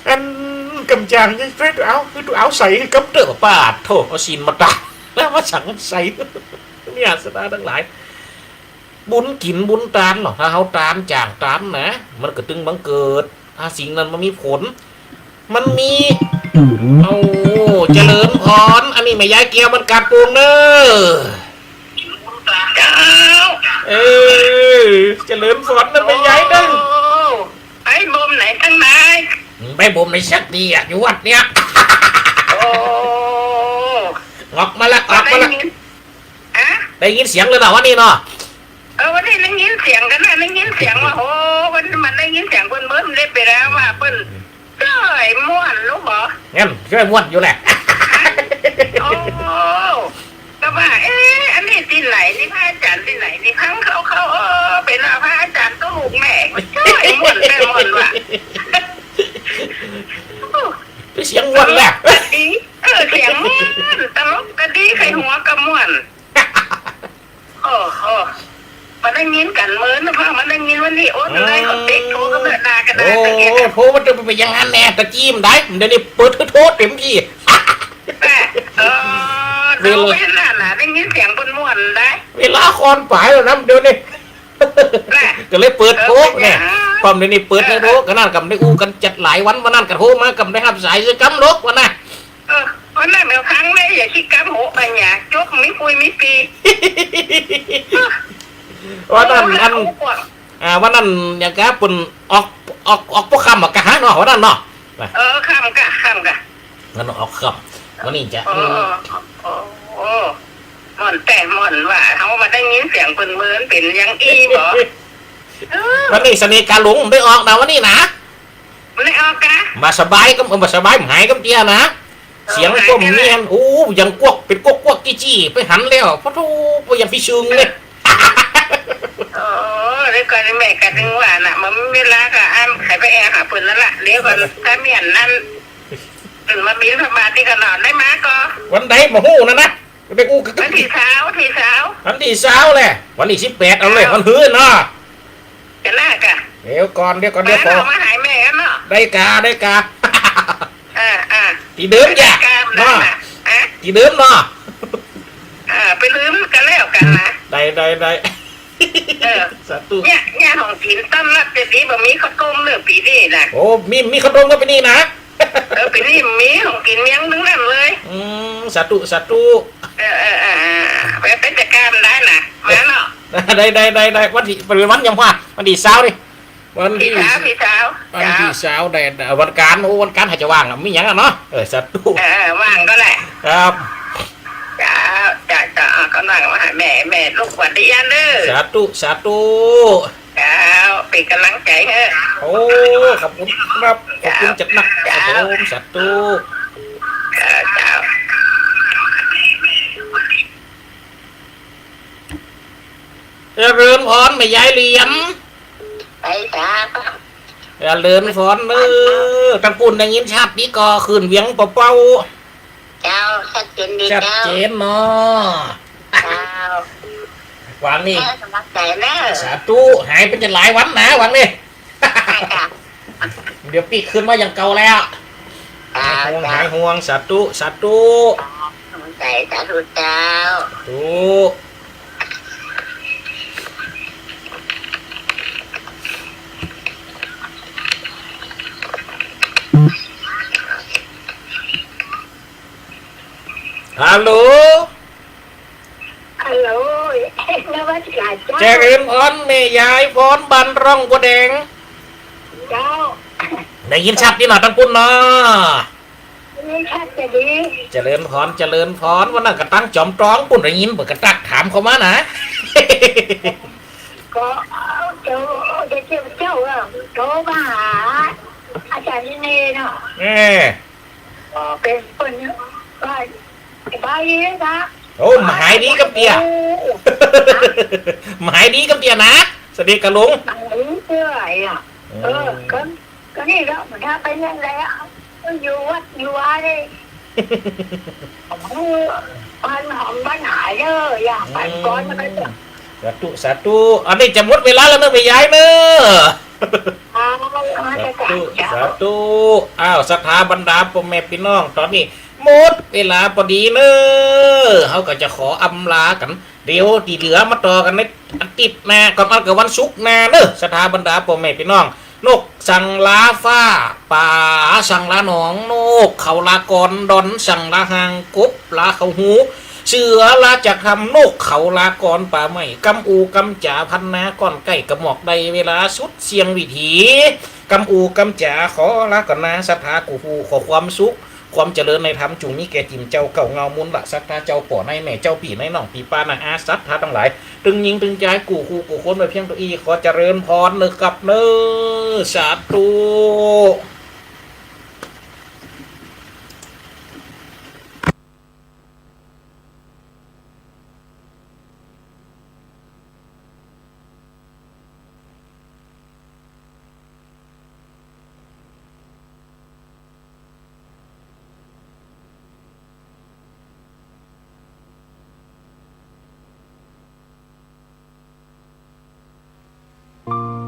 อันกำจ๋างจะใส่ตั๋วเอา หื้อตั๋วเอาใส่ หื้อกำเต๊อะ ปาดโธ่ เอาซิ่นมาตาน แล้วมาสังใส่ เนี่ย ศรัทธาตังหลาย บุญกิ๋นบุญตานเนาะ ถ้าเฮาตานจ๋างตานนะ มันก็เถิงบังเกิด ถ้าสิ่งนั้นมันมีผล มันมี อืม โอ้ เจริญพร อันนี้แม่ยายแก้วบ้านกาดโป่งเน่อ เจ้า เออ เจริญพรนะแม่ยายเน่อ โอ้ ไปบ่มไหนตังไหน ไปบ่มไหนสักตี้อะ อยู่วัดเนี่ย โอ้ ออกมาละ ออกมาละ ได้ยิน อะ ได้ยินเสียงเลยเนาะวันนี้เนาะ เออ วันนี้ได้ยินเสียงกั๋นนะ ได้ยินเสียงว่า โอ้ มัน มันได้ยินเสียงเปิ้นเมิน ได้ไปแล้วว่าเปิ้น จ้อยม่วนลูกบ่ งั้นจ้อยม่วนอยู่แหละ โอ้ ก็ว่า เอ๊ะ อันนี้ตี้ไหนนี่ พระอาจ๋ารย์ตี้ไหนนี่ ฟังเขา เขา เออ เป๋นว่าพระอาจ๋ารย์ตุ๊ลูกแม่ จ้อยม่วนแต๊ม่วนว่ะ เสียงม่วนแหละ ตลกก็ดี เออ เสียงม่วน ตลกก็ดี ใค่หัวก็ม่วน โอ้โห มันได้ยินกั๋นเมินนะพ่อ มันได้ยินวันนี้ โอ้ เออ เลยเขาเต๊ะโทรก็เมินดาก็ได้ โอ้ ตะเกียบ โทรมันจะไปอย่างนั้นแน่ ตะกี้มันได้ เดี๋ยวนี้เปิดโทรเต็มที่ แม่ เออ เวลา โทรไปนั่นน่ะ ได้ยินเสียงเปิ้นม่วนได้ เวลาคอนป๋ายแล้วนะ เดี๋ยวนี้ แม่ ก็เลยเปิดโทร เออ เนี่ย เออ ความเดี๋ยวนี้เปิดโทร เออ ขนาดกำได้อู้กั๋นจัดหลายวัน วันนั้นก็โทรมา กำได้ฮับสายซื่อกำลกวันน่ะ เออ วันนั้นเดี๋ยวครั้งแรกอย่าคิดกำโหไปเนี่ย จกมีปุยมีปี วันนั้น โอ้ย อัน เอากว่า อ่า วันนั้นอย่างกะเปิ้นออก ออก ออกปอค่ำอะกะฮะเนาะ วันนั้นเนาะ นะ เออ ค่ำกะ ค่ำกะ วันนั้นออกค่ำ วันนี้จะ เออ เออ เออ ม่วนแต๊ม่วนว่า เฮามาได้ยินเสียงเปิ้นเมินเป๋นอย่างอี้บ่ เออ วันนี้เสน่ห์กาหลงได้ออกนะวันนี้นะ บ่ได้ออกกา บ่สบายก็ เออ บ่สบาย หายกำเตี้ยนะ เออ เสียงก็มีหัน หายกำเตี้ย โอ้ ยังกวัก เป๋นกวักๆ จี้ๆ ไปหันแล้ว โอ้โธ่ ไปยังปี้ชึงเลย โอ้ เดี๋ยวก่อน แม่ก็นึกว่าน่ะ บ่มีเวลาก็อัน ใผไปแอ่หาเปิ้นนั่นล่ะ เดี๋ยวก่อน ถ้าเมี้ยนนั้น เปิ้นมาบิณฑบาตนี่ก็นอนได้มาก่อ วันใดบ่ฮู้นั่นนะ ไปอู้กะ วันตี้ซาว ตี้ซาว วันตี้ซาวแหละ วันตี้สิบแปด เอาเลย วันหื้อเนาะ กะน่ากะ เดี๋ยวก่อน เดี๋ยวก่อน เดี๋ยวก่อน มาหาแม่กั๋นเนาะ ได้กา ได้กา อ่า อ่า ตี้เดิมจ้ะ ได้กา เนาะ ได้นะ ฮะ ตี้เดิมเนาะ อ่า ไปลืมกั๋นแล้วกั๋นนะ ได้ ได้ ได้ เออ สาธุ เนี่ย เนี่ย ของกิ๋นต้อนฮับจะดี บ่มีข้าวต้มเน่อปี๋นี้นะ โอ้ มี มีข้าวต้มก็ปี๋นี้นะ เออ ปี๋นี้มีของกิ๋นเมียงตึงนั้นเลย อืม สาธุ สาธุ เออ เออ เออ เออ ไป ไปจัดก๋านได้นะ มาเนาะ ได้ ได้ ได้ ได้ วันตี้ เป๋นวันหยังวะ วันตี้ซาวนี่ วันตี้ ตี้ซาว ตี้ซาว วันตี้ซาวได้ วันก๋าน โอ้ วันก๋านใผจะว่างอะ มีหยังอะเนาะ เออ สาธุ เออ เออ ว่างก็ได้ ครับ เจ้า เจ้า เจ้า เอากำลังมาหาแม่ แม่ลุกวันตี้ยันเด้อ สาธุ สาธุ เจ้า เป๋นก๋ำลังใจ๋หื้อ โอ้ ขอบคุณครับ ขอบคุณจัดหนัก เจ้า ครับผม สาธุ เจ้า เจ้า เจริญพรแม่ยายเหรียญ ไปจ้า เจริญพรเน่อ ตังปุ้นได้ยินชัดดีก่อ ขึ้นเวียงเป้าๆ เจ้า ชัดเจนดี ชัดเจนเนาะ เจ้า เจ้า หวังนี่ เออ สมัครใจเนอะ สาธุ หายไปจะหลายวันนะ หวังนี่ ได้จ้ะ เดี๋ยวปี้ขึ้นมาอย่างเก่าแล้ว เจ้า หายห่วง เจ้า หายห่วง สาธุ สาธุ สมัครใจ สาธุเจ้า สาธุ ฮัลโหล ฮัลโหล นมัสการเจ้า เจริญพรแม่ยายพร บ้านร่องบัวแดง เจ้า ได้ยินชัดดีเนาะตังปุ้นเนาะ ได้ยินชัดจะดี เจริญพร เจริญพร วันนั้นก็ตั้งจอมตองปุ้นได้ยิน เปิ้นก็ตักถามเข้ามานะ ก็เจ้า เจ้า เจ้า เจ้า โทรมาหาอาจ๋ารย์เนเนาะ เออ ก็เป๋นเปิ้นว่าสบายดีนะ โอ้ บ่หายดีกำเตี้ย เออ บ่หายดีกำเตี้ยนะ เสด็จกะหลง หายเตื้ออะ อืม เออ ก็ ก็นี่แหละ มันถ้าเป๋นอย่างใดอะ อยู่วัดอยู่วานี่ เออ ปันหอมปันหายเด้อ อย่าปันก่อนนะ อืม สาธุ สาธุ อันนี้จะหมดเวลาแล้วเนอะแม่ยายเนอะ อ้าว สาธุ สาธุ อ้าว ศรัทธาบรรดาป้อแม่ปี้น้อง ต๋อนนี้หมดเวลาปอดีเนอะ เฮาก็จะขออำลากั๋น เดี๋ยวตี้เหลือมาต่อกั๋นในอาทิตย์หน้า ก่อนอันก็วันศุกร์หน้าเนอะ ศรัทธาบรรดาป้อแม่ปี้น้อง นกสั่งลาฟ้า ป๋าสั่งลาหนอง นกเขาลากร ดอนสั่งลาหาง กบลาเข้าฮู เสือลาจากถ้ำ นกเขาลากร ป่าไม้ กำอู้กำจ๋า พันนาก้อนใก้ กระหม่อมได้เวลาสุดเสี้ยงวิถี กำอู้กำจ๋า ขอลาก่อนนา ศรัทธากู้ฮู้ ขอความสุข ความเจริญในธรรม จุ่งมีแก่จิ่มเจ้าเก่าเงามูลละ ศรัทธาเจ้าป้อในแม่ เจ้าปี้ในน้อง ปี้ป้าน้าอา ศรัทธาตังหลาย ตึงญิงตึงจาย กู้ฮู้กู้คน ไว้เพียงเต้าอี้ ขอเจริญพรเนอะครับเนอะ สาธุ